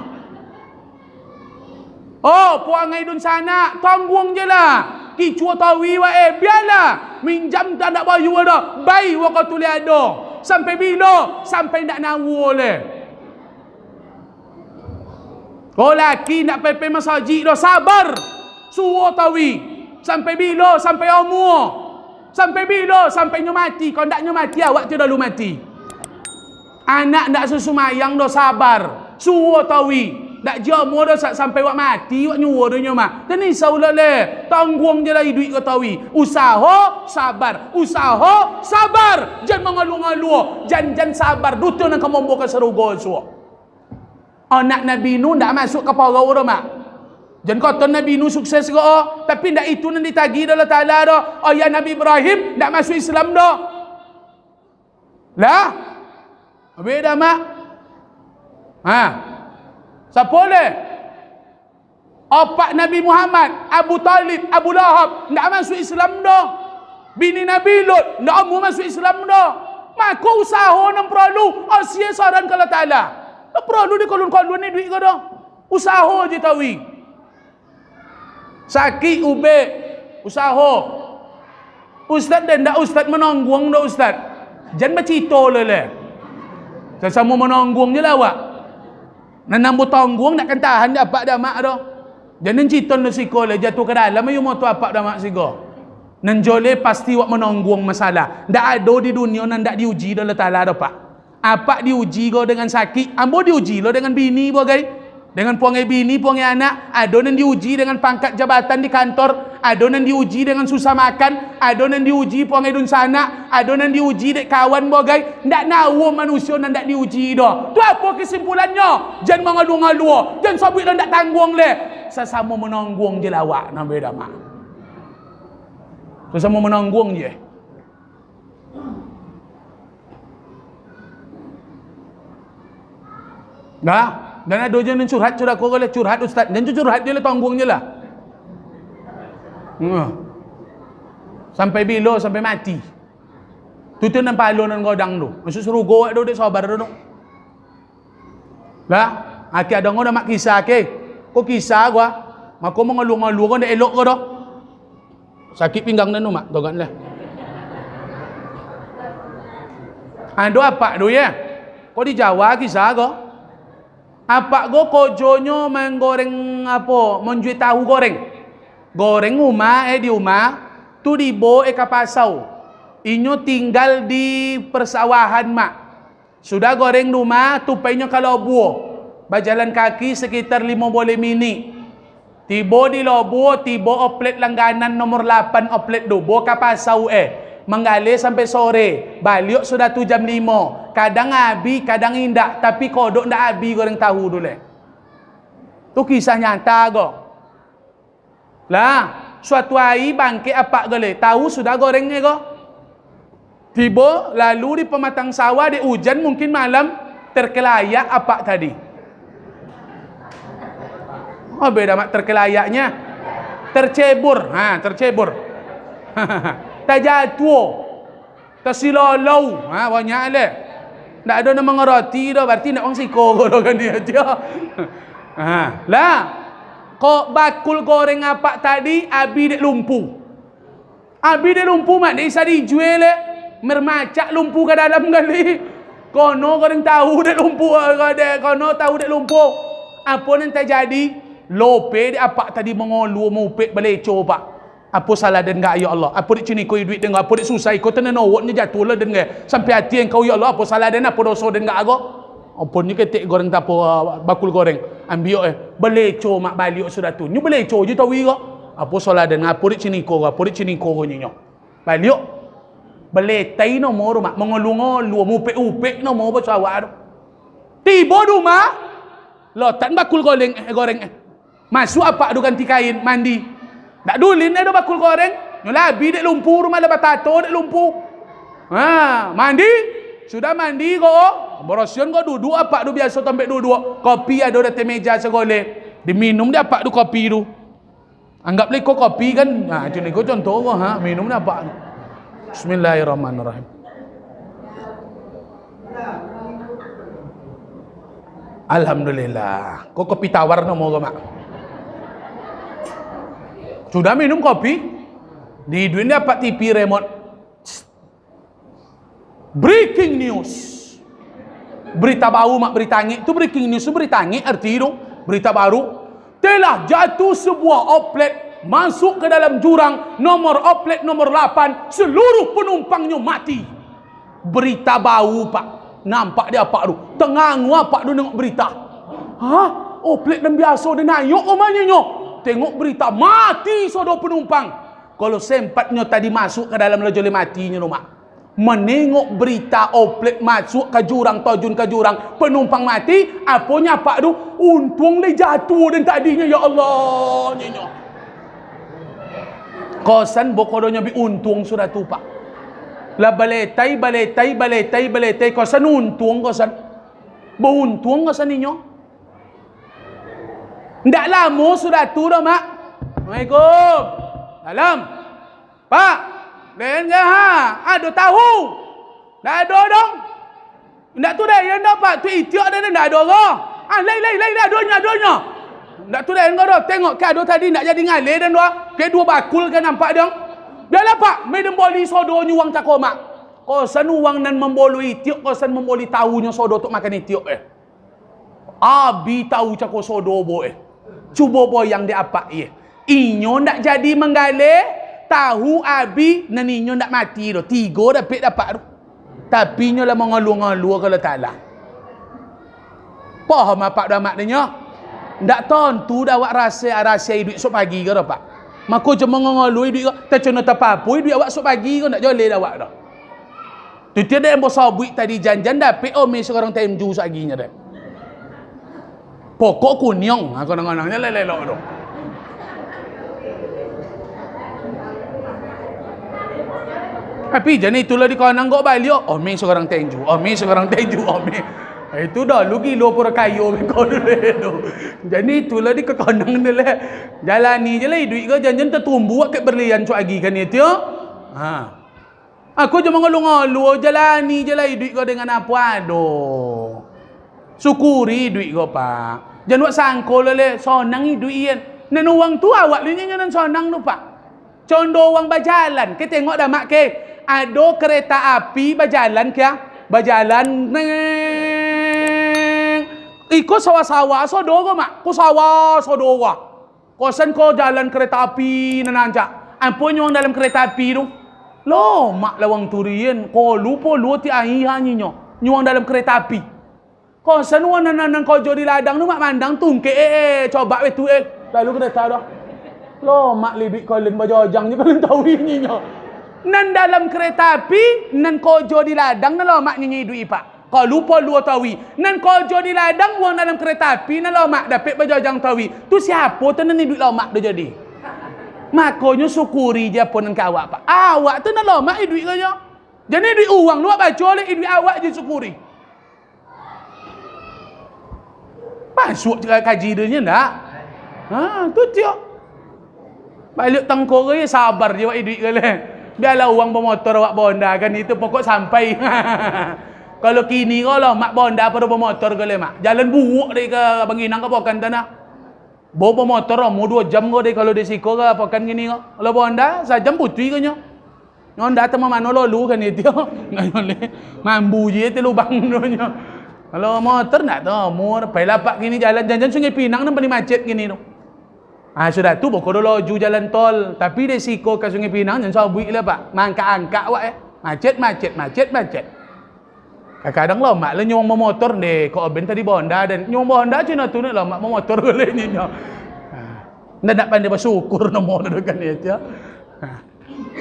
Oh, puangai dunsanak, tangguang je lah. Kicuo tawi wak eh, bialah. Minjam tak ndak bayua doh. Bai wak ko tulih ado. Sampai bilo? Sampai ndak nawo leh. Ko laki ndak pai-pai masajik doh, sabar. Suo tawi. Sampai bilo? Sampai umua. Sampai bilo? Sampai nyo mati. Ko ndak nyo mati, awak tu lalu mati. Anak ndak sasumayang doh, sabar. Suo tawi. Ndak jomo doh sa-, sampai wak mati, wak nyuo doh nyo mah. Jan risau lah leh. Tangguang je lah iduik ko tawi. Usaho, sabar. Usaho, sabar. Jan mangalu-ngalu. Jan-jan sabar. Duto nan ka mambawa ka sarugo suo. Anak Nabi Nuh ndak masuak ka parau doh, Mak. Jan kato Nabi Nuh sukses ko, tapi ndak itu nan ditagih dek Allah Taala doh. Ayah Nabi Ibrahim ndak masuak Islam doh. Lah? Beda, Mak. Ha. Sapo leh? Apak Nabi Muhammad, Abu Thalib, Abu Lahab, ndak masuak Islam doh. Bini Nabi Lut, ndak amuah masuak Islam doh. Mako usaho nan paralu, asie saran ka Allah Taala. Ndak paralu dikalun-kalun ni duit ko doh. Usaho je tawi. Sakik ubek, usaho. Ustaz den ndak ustaz manangguang doh ustaz. Jan bacito lo leh. Sasamo manangguang je lah awak. Nan ambo tangguang ndak kan tahan dek apak dek amak doh. Jan den citon doh siko leh, jatuah ka dalam ayo moto apak dek amak siko. Nan joleh pasti awak manangguang masalah. Ndak ado di dunia nan ndak diuji doh Allah Taala doh, Pak. Apak diuji ko dengan sakik, ambo diuji lo dengan bini, bagai. Dengan puangai bini, puangai anak, ado nan diuji dengan pangkat jabatan di kantor, ado nan diuji dengan susah makan, ado nan diuji puangai dunsanak, ado nan diuji dek kawan, bagai. Ndak nawo manusio nan ndak diuji doh. Tu apo kesimpulannyo? Jan mangalua-ngalua, jan sabuik lah ndak tangguang leh. Sasamo manangguang je lah awak, nan beda mah. Sasamo manangguang je. Nah, dan ado je nan curhat, curhat ko leh, curhat ustaz. Jan tu curhat je lah, tangguang je lah. Hmm. Sampai bilo, sampai mati. Tu tu nan palo nan godang tu. Masuak surugo awak tu, dek sabar tu. Lah, aki adang ko dah mak kisah ke. Ko kisah ko ah. Mako mangalua-ngalua ko ndak elok ko doh. Sakik pinggang den tu, Mak, togan lah. Ado apak tu, ya. Ko di Jawa kisah ko. Apak ko kojonyo manggoreng apo, manjua tahu goreng. Goreng umah, eh, di umah, tu dibo, eh, ka pasau. Inyo tinggal di persawahan, Mak. Sudah goreng di umah, tupainyo ka lobua. Bajalan kaki sekitar limo boleh minik. Tibo di lobua, tibo oplet langganan nomor lapan oplet tu, bo ka pasau eh. Manggaleh sampai sore, baliak sudah tu jam limo. Kadang abih, kadang indak, tapi kodok ndak abih goreng tahu tu leh. Tu kisah nyata ko. Lah, suatu ari bangkek apak ko leh, tahu sudah goreng eh ko. Tibo, lalu di pamatang sawah, dek ujan mungkin malam, terkelayak apak tadi. Oh, beda mak terkelayaknya. Tercebur, ha, tercebur. Tajatuah. Tasilolau, ha, banyak leh. Ndak ado nan mangarati doh, barati ndak wang siko ko doh kan dia. Ha, lah. Kok bakul goreng apak tadi abih dek lumpu? Abih dek lumpu, mak, dek isa dijue leh. Mermacak lumpu ka dalam kali. Kono goreng tahu dek lumpu, dek, kono tahu dek lumpu. Apo nan tajadi? Lope dek apak tadi mangolua maupek baleco, Pak. Apo salah den gak, ya Allah? Apo dek ciniko iduik den gak? Apo dek susah iko tenenowoknyo jatuah lah den gak? Sampai ati engkau, ya Allah, apo salah den? Apo doso den gak ago? Ampun nyo ketek goreng tapo, ah, bakul goreng. Ambiak eh. Baleco mak baliak sudah tu. Nyo baleco je tawi ko. Apo salah den? Apo dek ciniko ko? Apo dek ciniko ko nyinyo? Baliak. Baletai nomo tu mak. Mangolu-ngolu, mupek-upek nomo baso awak tu. Tibo di rumah. Lotan bakul goreng, eh, goreng eh. Masuak apak tu ganti kain, mandi. Dak dulin dah bakul goreng. Nyo lah abih dek lumpu, rumah lah batato dek lumpu. Ha, mandi. Sudah mandi ko, barasian ko duduak apak tu biaso tampek duduak. Kopi ado di ateh meja sagoleh. Diminum dek apak tu kopi tu. Anggap lah iko kopi kan. Ha, itu niko contoh ko, ha, minum dek apak tu. Bismillahirrahmanirrahim. Alhamdulillah. Ko kopi tawar nomo ko, Mak. Sudah minum kopi, diiduin dek apak T V remote. Breaking news. Berita baru, mak, berita angek tu, breaking news tu berita angek arti tu. Berita baru. Telah jatuh sebuah oplet masuk ke dalam jurang nomor oplet nomor lapan, seluruh penumpangnya mati. Berita baru, Pak. Nampak dek apak tu. Tangannguah apak tu nengok berita. Hah? Oplet nan biaso den ayok umahnyo nyo. Tengok berita, mati sodo penumpang. Kalau sempatnyo tadi masuk ka dalam, lah joleh matinyo tu, Mak. Manengok berita oplet masuk ka jurang, tajun ka jurang, penumpang mati, aponyo apak tu, untuang lai jatuah den tadinyo, ya Allah, nyinyo. Kosan bokodonyo bi untuang sudah tu, Pak. Lah baletai, baletai, baletai, baletai, kosan untuang, kosan. Bauntuang kosan inyo. Ndak lamo sudah tu doh, Mak. Assalamualaikum. Salam. Pak, den ka ha, ado tahu? Ndak ado doh. Ndak tu den doh, Pak. Tu itiok den ndak ado doh. Ah, lai, lai, lai, lai, adonyo, adonyo. Ndak tu den doh. Tengok ke ado tadi ndak jadi ngaleh den doh. Ke duo bakul ke nampak doh. Bialah, Pak, meh den boli sodo nyuang cako, Mak. Kosan uwang nan mamboli itiok, kosan mamboli tahunyo sodo tu makan itiok, eh. Abi tahu cako sodo bo, eh. Cubo boyang dek apak, eh. Inyo ndak jadi manggaleh tahu abi nan inyo ndak mati doh. Tigo dapek dek apak tu. Tapi inyo lah mangalua-ngalua ka Allah Taala. Paham apak doh, Mak, denyo? Ndak tantu doh awak rasia, rasia iduik esok pagi ko doh, Pak. Mako jan mangalua iduik ko. Tacano tapapu iduik awak esok pagi ko, ndak jaleh doh awak doh. Tu tiok dek ambo sabuik tadi, jan-jan dapek omeh surang tenju saginyo dek. Pokok kuniang, ha, konang-konangnyo lelok tu. Tapi jan itulah di konang kok baliak, omeh surang tenju, omeh surang tenju, omeh. Itu dah lu gilo pura kayo beko dulu tu. Jan itulah di konang tu leh. Jalani je lah iduik ko, jan-jan tatumbuak kek berlian cuak agi kan itu. Ha. Aku jan mangalua-ngalua, jalani je lah iduik ko dengan apo ado. Syukuri iduik ko, Pak. Jan wak sangko lo leh, sonang iduik ian. Nan uwang tu awak lu nyo nan sonang tu, Pak. Condo uwang bajalan, ke tengok dah, Mak, ke. Ado kereta api bajalan, ke? Bajalan, neng. Iko sawah-sawah sodo ko, Mak. Ko sawah sodo ko. Kosan ko jalan kereta api nan ancak. Ampun nyuang dalam kereta api tu. Lomak lawang turian, kolu poluo ti ahi hanyinyo. Nyuang dalam kereta api. Kosan uwang nan, nan, nan kojo di ladang tu, Mak, mandang tungkek, eh, eh, cobak weh tu, eh. Lalu kereta dah. Lomak liduik kalian bajajang je kalian tahu inyinyo. Nan dalam kereta api, nan kojo di ladang, nan lomak nyanyi iduik ipak. Kalu poluo tawi, nan kojo di ladang, uwang dalam kereta api, nan lomak dapek bajajang tawi. Tu siapo tu nan iduik lomak tu jadi? Makonyo syukuri je apo nan ka awak, Pak. Awak tu nan lomak iduik ko nyo. Jadi iduik uwang tu awak baco leh, iduik awak je syukuri. Masuak ka-, kaji tu nyo ndak? Ha, tu tiok. Baliak tangkoro, sabar je awak iduik ko leh. Bialah uwang bamotor, awak bahonda kan, itu pokok sampai. Kalau kini ko lah, Mak, bahonda pado bamotor ko leh, Mak. Jalan buruak dari ka Bangkinang ka Pokan tu nah. Bo bamotor, amuah duo jam ko dari, kalau dari siko ka Pokan kini ko. Kalau bahonda, sajam putuih ko nyo. Nyo ndak tahu mano lalu kan itu. Mambu je tu lubang tu nyo. Kalau motor ndak tahu, amuah, pailah Pak kini jalan, jan-jan Sungai Pinang nan paling macet kini tu. Ah, sudah tu, boko do laju jalan tol. Tapi dari siko ka Sungai Pinang, jan sabuik lah, Pak. Mangkak-angkak awak, eh. Macet, macet, macet, macet. Kadang-kadang lomak lah nyuang bamotor, deh, kok Oben tadi bahonda, dan nyuang bahonda cino tu nak lomak bamotor ko leh nyo. Ah. Ndak, ndak pandai basyukur namo tu kan itu. Ah.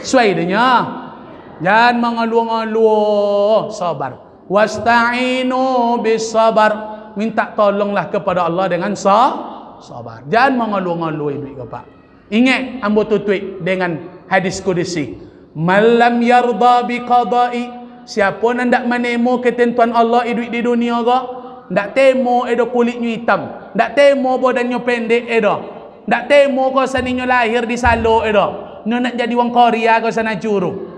Suai deh nyo. Jan mangaluah-ngaluah, sabar. Wasta'inu bis sabar. Minta tolonglah kepada Allah dengan sa-, sabar. Jan mangaluah-ngaluah iduik ko, Pak. Ingek, ambo tutuik dengan hadis kudusi. "Man lam yarda bi qada'i," siapo nan ndak manemo ketentuan Allah iduik di dunia ko, ndak temo edo kuliknyo itam, ndak temo badannyo pendek edo, ndak temo ko saninyo lahir di Salo edo, nyo nak jadi wang Korea ko sana curu.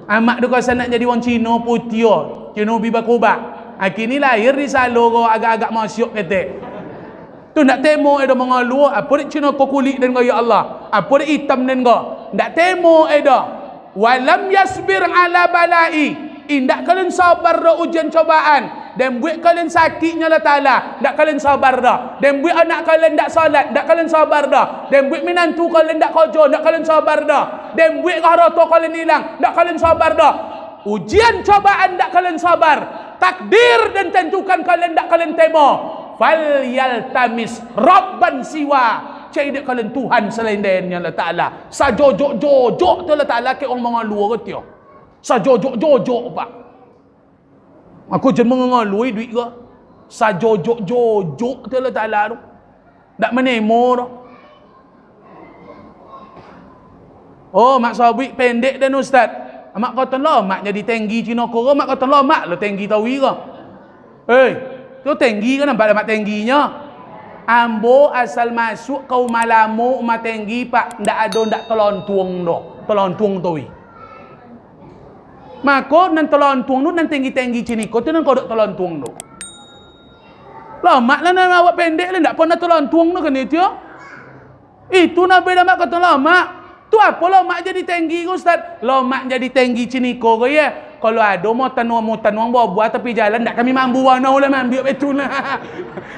Amak tu ko sana nak jadi wang Cino putiah, Cino bi bakubak. Akini lahir di Salo ko agak-agak mosiok ketek. Tu ndak temo edo mangaluah, apo dek Cino ko kulik den ko, ya Allah? Apo dek itam den ko? Ndak temo edo. "Walam yasbir ala bala'i," indak kalian sabar doh ujian cobaan. Den buek kalian sakiknyo Allah Taala, ndak kalian sabar doh. Den buek anak kalian ndak salat, ndak kalian sabar doh. Den buek minantu kalian ndak kojo, ndak kalian sabar doh. Den buek harato kalian ilang, ndak kalian sabar doh. Ujian cobaan ndak kalian sabar, takdir den tentukan kalian ndak kalian temo, "Fal yaltamis rabban siwa," cari dek kalian Tuhan selain dari Allah Taala. Sajojok-jojok tu Allah Taala kek wang mangaluah ko tiok. Sajojok-jojok, Pak. Mako jan mangaluah iduik ko. Sajojok-jojok tu Allah Taala tu. Ndak manemo doh. Oh, Mak Sabuik pendek den, Ustaz. Mak katon lomak jadi tenggi Cino ko, Mak katon lomak lo tenggi tawi ko. Hei, tu tenggi ko nampak dek Mak tengginyo? Ambo asal masuak ka umah lamo, umah tenggi, Pak, ndak ado ndak talontuang doh. Talontuang tu, wi. Mako, nan talontuang tu, nan tenggi-tenggi ciniko tu, nan kodok talontuang tu. Lomak lah nan awak pendek lah, ndak pernah talontuang tu kan itu, yo. Itu nan beda mak kata lomak. Tu apo lomak jadi tenggi ko, Ustaz? Lomak jadi tenggi ciniko ko, ye. Kalau ado mau tanuang, mau tanuang buah-buah tapi jalan, ndak kami mambu, wano lah mambiak betu nah.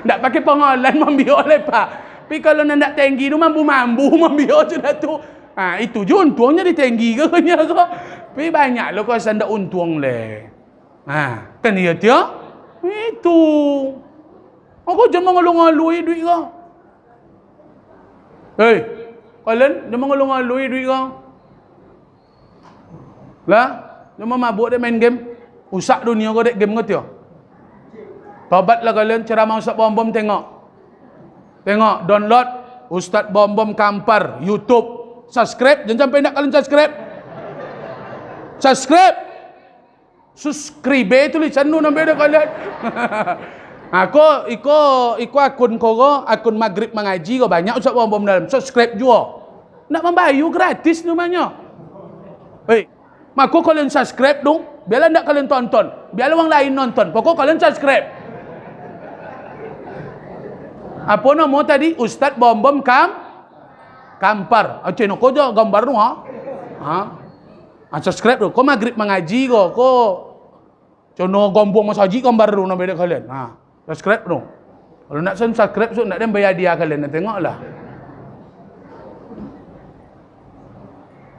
Ndak pakai pengolahan mambiak oleh, Pak. Tapi kalau nan ndak tenggi tu mambu-mambu mambiak sudah tu. Ha, itu je untuangnyo di tenggi ko, nyo ko. Tapi banyak lo ko sandak untuang leh. Ha, kan iyo tio? Itu. Aku jan mangalu-ngalui duit ko. Hei, kalian jan mangalu-ngalui duit ko. Lah, jan mabuk dek main game. Usak dunia ko dek game ko tio. Tobatlah kalian, ceramah Ustaz Bom-Bom tengok. Tengok, download Ustaz Bom-Bom Kampar, YouTube. Subscribe, jan sampai ndak kalian subscribe. Subscribe. Subscribe tulisan tu sampai ndak kalian. Ako, iko, iko akun ko, ko, akun Magrib Mangaji ko, banyak Ustaz Bom-Bom dalam. Subscribe juo. Ndak mambayu, gratis namonyo. Hei, mako kalian subscribe dong. Biarlah ndak kalian tonton. Biarlah urang lain nonton. Pokok kalian subscribe. Apo namo tadi? Ustaz Bom-Bom Kam-, Kampar. Ah, ceno ko jo gambar tu, ha? Ha? Ah, subscribe tu. Ko Magrib Mangaji ko, ko Cono gombuang masajik gambar tu, nan beda kalian. Ha, subscribe tu. Kalau nak subscribe tu, nak den bayar hadiah kalian, nak tengoklah.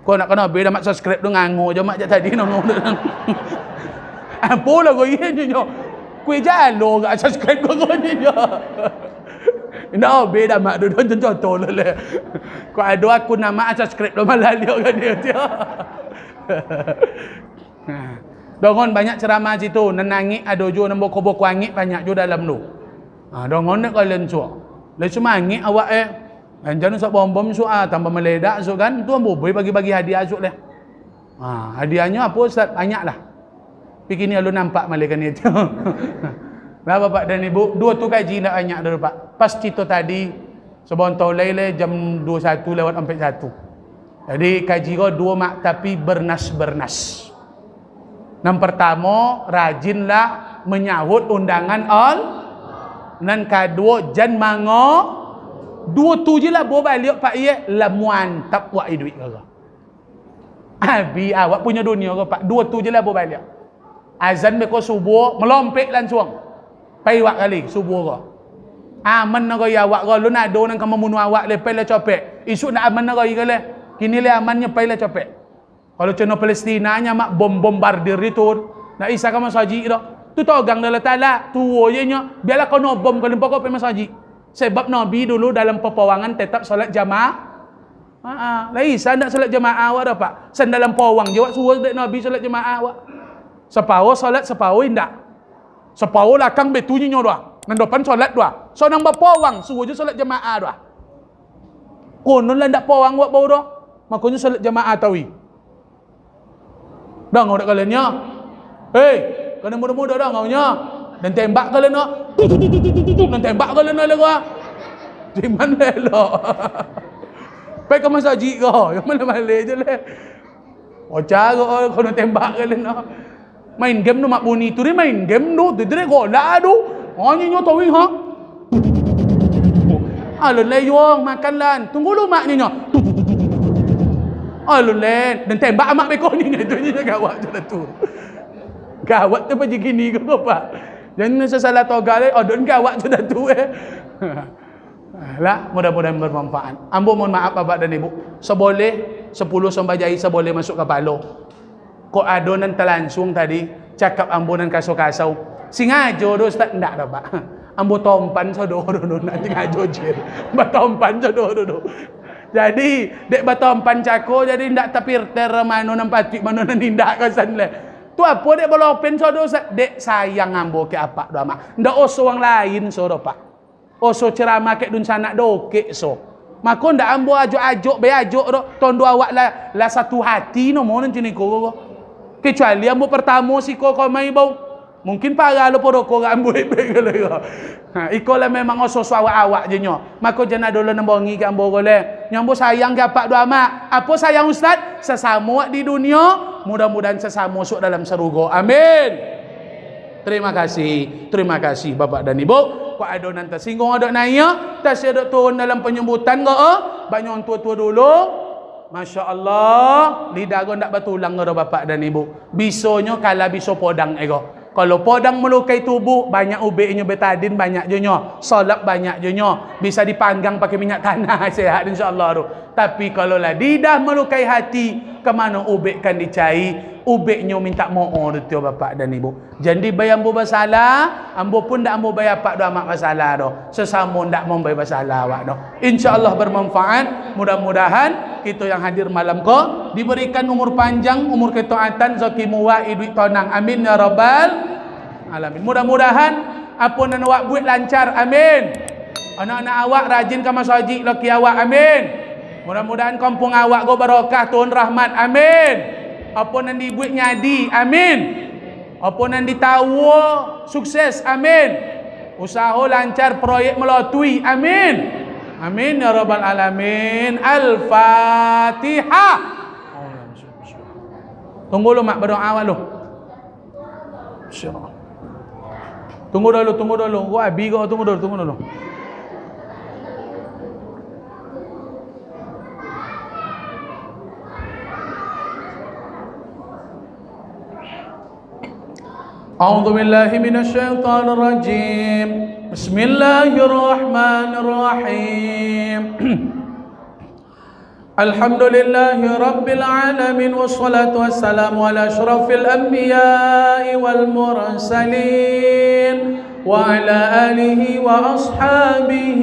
Kau nak kena beda mak subscribe tu, ngango je mak jak tadi nongol tu. Apo lah kau iya nyo. Kue jalo gak subscribe kau nyo. Ndak beda mak tu, tu contoh lah. Kau ado akun nama subscribe tu malah liok kan dia. Nah, dongon banyak ceramah situ, nan angik ado juo, nan boko-boko angik banyak juo dalam tu. Ha, dongon dek kalian suok. Lai sumangik awak eh. Anjan usah bom-bom suok ah, tambah meledak suok kan. Tu ambo boi bagi-bagi hadiah suok leh. Ha, hadiahnyo apo Ustaz? Banyak lah. Tapi kini alun nampak maleh kan itu. Lah Bapak dan Ibu, duo tu kaji ndak banyak dulu Pak. Pas cito tadi, sabonto lai leh jam duo satu lewat ampek satu. Jadi, kaji ko duo mak, tapi bernas-bernas. Nan partamo, rajinlah manyahut undangan Al-, nan kaduo, jan mango-, duo tu je lah bo baliak, Pak, iye, lah muantap wak iduik ko. Abi awak punyo dunia ko, Pak, duo tu je lah bo baliak. Azan beko subuh, malompek lansuang. Pai wak kali subuh ko. Aman agai awak ko, lun ado nan ka mambunuah awak leh, pai lah copek. Isuak ndak aman agai ko leh. Kini leh amannyo, pai lah copek. Kalau cano Palestina nyo mak bom bombardir itu, ndak bisa ka masajik doh. Tu togang dek Allah Taala, tuo je nyo, bialah kono bom kalian pokok pai masajik. Sebab Nabi dulu dalam pepowangan tetap salat jamaah. Ha, lai isa ndak salat jamaah awak doh, Pak. Sandalan pawang je awak suruh dek Nabi salat jamaah awak. Saparuh salat, saparuh indak. Saparuh lakang betunyo doh. Nan dopan salat doh. So nan bapawang suruh je salat jamaah doh. Konon lah ndak pawang awak bau doh. Makonyo salat jamaah tawi. Dangau dek kalian nyo. Hei, kalian mudo-mudo dangau nyo. Dan tembak kalian nyo. Tutup, tutup, tutup, tutup, dan tembak kalian nyo lego. Di mana elok? Pai ka masajik ko. Yang maleh-maleh je leh. Oca ko, ko nan tembak kalian nyo. Main game tu mak bunyi tu, dia main game tu, tu dia golak tu. Oh, nyo nyo tawi ha. Alun leh yuang, makan lan. Tunggu lu mak nyo nyo. Alun leh, dan tembak amak beko nyo nyo tu nyo gawat je lah tu. Gawat tu paji kini ko, Pak. Jangan sasalah toga leh, odon gawat je lah tu eh. Lah, mudah-mudahan bermanfaat. Ambo mohon maaf Bapak dan Ibu. Saboleh sepuluh sombah jari saboleh masuk kapalo. Kok ado nan talansuang tadi, cakap ambo nan kasau-kasau. Singajo do, Ustaz? Ndak do, Pak. Ambo tompan sodo do, ndak singajo je. Batompan sodo do. Jadi, dek batompan cako, jadi ndak tapirter mano nan patuik, mano nan indak, kasan leh. Tu apo dek balopen sodo, Ustaz? Dek sayang ambo ka apak do, Amak. Ndak oso urang lain sodo, Pak. Oso ceramah kek dunsanak dokek so. Mako ndak ambo ajok-ajok, be ajok do, tondo awak lah, lah satu hati nomo nan ciniko ko. Kecuali ambo partamo siko ko mai bau. Mungkin parah lo podoko ka ambo ibek ko lai ko. Ha, iko lah memang oso-oso awak-awak je nyo. Mako jan ado lo nan bongi ka ambo ko lai. Nyo ambo sayang ka apak dua amak. Apo sayang Ustaz? Sasamo di dunio, mudah-mudahan sasamo suok dalam sarugo. Amin. Terima kasih. Terima kasih Bapak dan Ibu. Kok ado nan tasinggung, ado nan iyo, tasio dok turun dalam panyambutan ko, oh. Banyak tuo-tuo dulu. Masya Allah, lidah ko ndak batulang ko doh Bapak dan Ibu. Bisonyo kalah biso podang ego. Kalau podang malukai tubuh, banyak ubeknyo, betadin banyak jo nyo, salep banyak jo nyo, bisa dipanggang pakai minyak tanah, sehat insya Allah tu. Tapi kalau lah lidah malukai hati, ka mano ubek kan dicari? Ubeknyo mintak mo'o tu tio Bapak dan Ibu. Jan dibai ambo basalah, ambo pun ndak ambo bai apak dua amak basalah doh. Sasamo ndak mambai basalah awak doh. Insya Allah bermanfaat. Mudah-mudahan kito yang hadir malam ko diberikan umur panjang, umur ketaatan, zaki muwa, iduik tonang. Amin ya rabbal alamin. Mudah-mudahan apo nan awak buek lancar. Amin. Anak-anak awak rajin ka masajik, laki awak. Amin. Mudah-mudahan kampung awak ko barokah, turun rahmat. Amin. Apo nan dibuek nyadi. Amin. Apo nan ditawua sukses. Amin. Usaho lancar, proyek malotui. Amin. Amin ya rabbal alamin. Al-Fatihah. Tunggu lu, Mak, badoa awak lu. Tunggu dulu, tunggu dulu. Gua abi kau, tunggu dulu, tunggu dulu. أعوذ بالله من الشيطان الرجيم. بسم الله الرحمن الرحيم. الحمد لله رب العالمين، والصلاة والسلام على أشرف الأنبياء والمرسلين، وعلى آله وأصحابه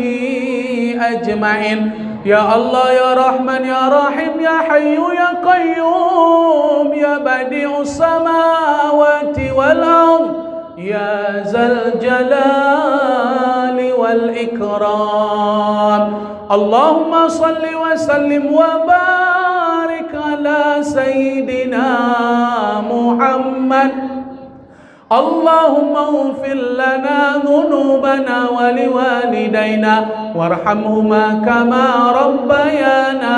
أجمعين. يا الله، يا رحمن، يا رحيم، يا حي، يا قيوم، يا بديع السماوات والأرض، يا ذا الجلال والإكرام. اللهم صل وسلم وبارك على سيدنا محمد. اللهم اغفر لنا ذنوبنا ولوالدينا وارحمهما كما ربيانا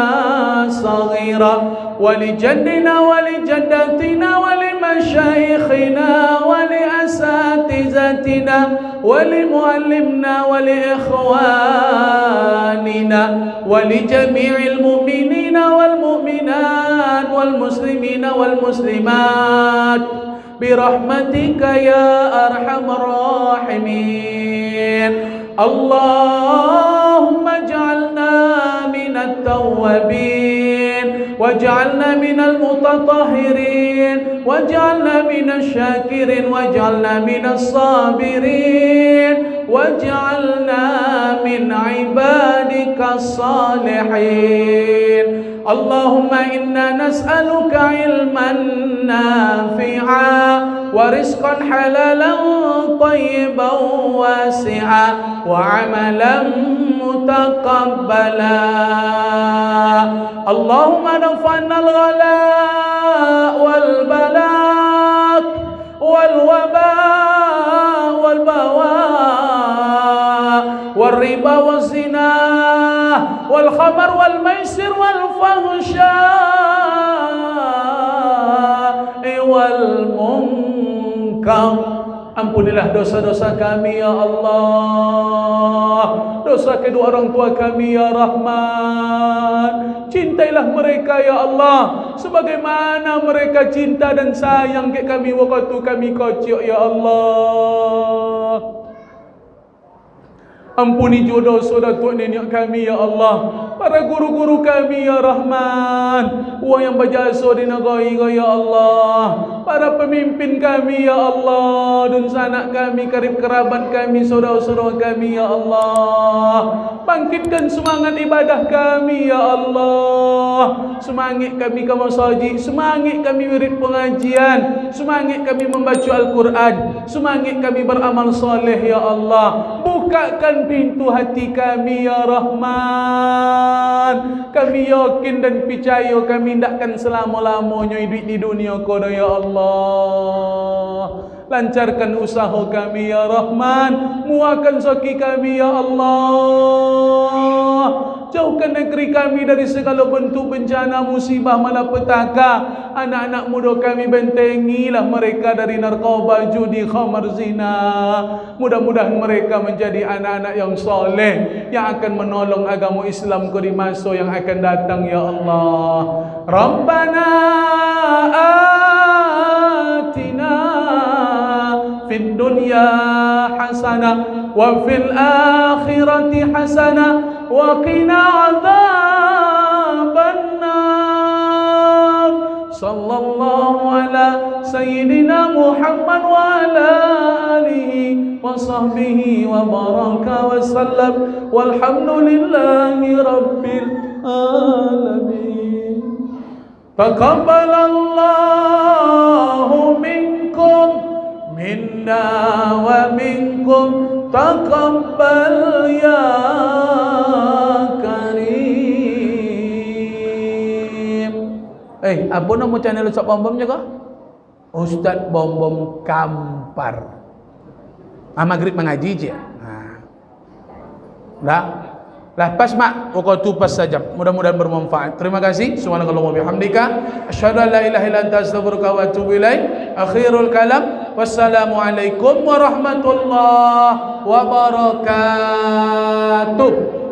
صغيرا، ولجدنا ولجدتنا ولمشايخنا ولأساتذتنا ولمعلمنا ولإخواننا ولجميع المؤمنين والمؤمنات والمسلمين والمسلمات برحمتك يا أرحم الراحمين. اللهم اجعلنا من التوابين، واجعلنا من المتطهرين، واجعلنا من الشاكرين، واجعلنا من الصابرين، واجعلنا من عبادك الصالحين. اللهم إنا نسألك علما نافعا ورزقا حلالا طيبا واسعا وعملا متقبلا. اللهم ادفع عنا الغلاء والبلاء والوباء والبواء والربا والزنا والخمر والميسر والفحشاء والمنكر. Ampunilah dosa-dosa kami, ya Allah. Dosa kedua orang tua kami, ya Rahman. Cintailah mereka, ya Allah, sebagaimana mereka cinta dan sayang dek kami waktu kami kocik, ya Allah. Ampuni juo doso datuak niniak kami, ya Allah. Para guru-guru kami, ya Rahman. Urang yang bajasa di nagari ko, ya Allah. Para pamimpin kami, ya Allah. Dunsanak kami, karib karabat kami, saudara-saudara kami, ya Allah. Bangkitkan semangat ibadah kami, ya Allah. Sumangek kami ka masajik, sumangek kami wirid pangajian, sumangek kami mambaco Al-Quran, sumangek kami baramal saleh, ya Allah. Bukakan pintu hati kami, ya Rahman. Kami yakin dan picayo kami ndak akan salamo-lamonyo iduik di dunia ko doh, ya Allah. Lancarkan usaho kami, ya Rahman. Muahkan rezeki kami, ya Allah. Jauhkan negeri kami dari segala bentuk bencana, musibah, malapetaka. Anak-anak mudo kami, bentengilah mereka dari narkoba, judi, khamar, zina. Mudah-mudahan mereka menjadi anak-anak yang saleh, yang akan menolong agama Islam ko di maso yang akan datang, ya Allah. Rabbana atina fid dunya hasanah wa fil akhirati hasanah wa qina adzabannar. Sallallahu ala sayyidina Muhammad wa ala alihi wa sahbihi wa baraka wa sallam. Walhamdulillahi rabbil alamin. Taqabbalallahu minkum, minna wa minkum, taqabbal ya Karim. Eh, apo namo channel Ustaz Bom Bom ko? Ustaz Bom Bom Kampar. Ah, magrib mangaji je. Nah. Dah. Lah, pas, Mak. Waktu pas saja. Mudah-mudahan bermanfaat. Terima kasih. Subhanakallahumma bihamdika. Asyhadu an la ilaha illa anta astaghfiruka wa atubu ilaik. Akhirul kalam. Wassalamualaikum warahmatullahi wabarakatuh.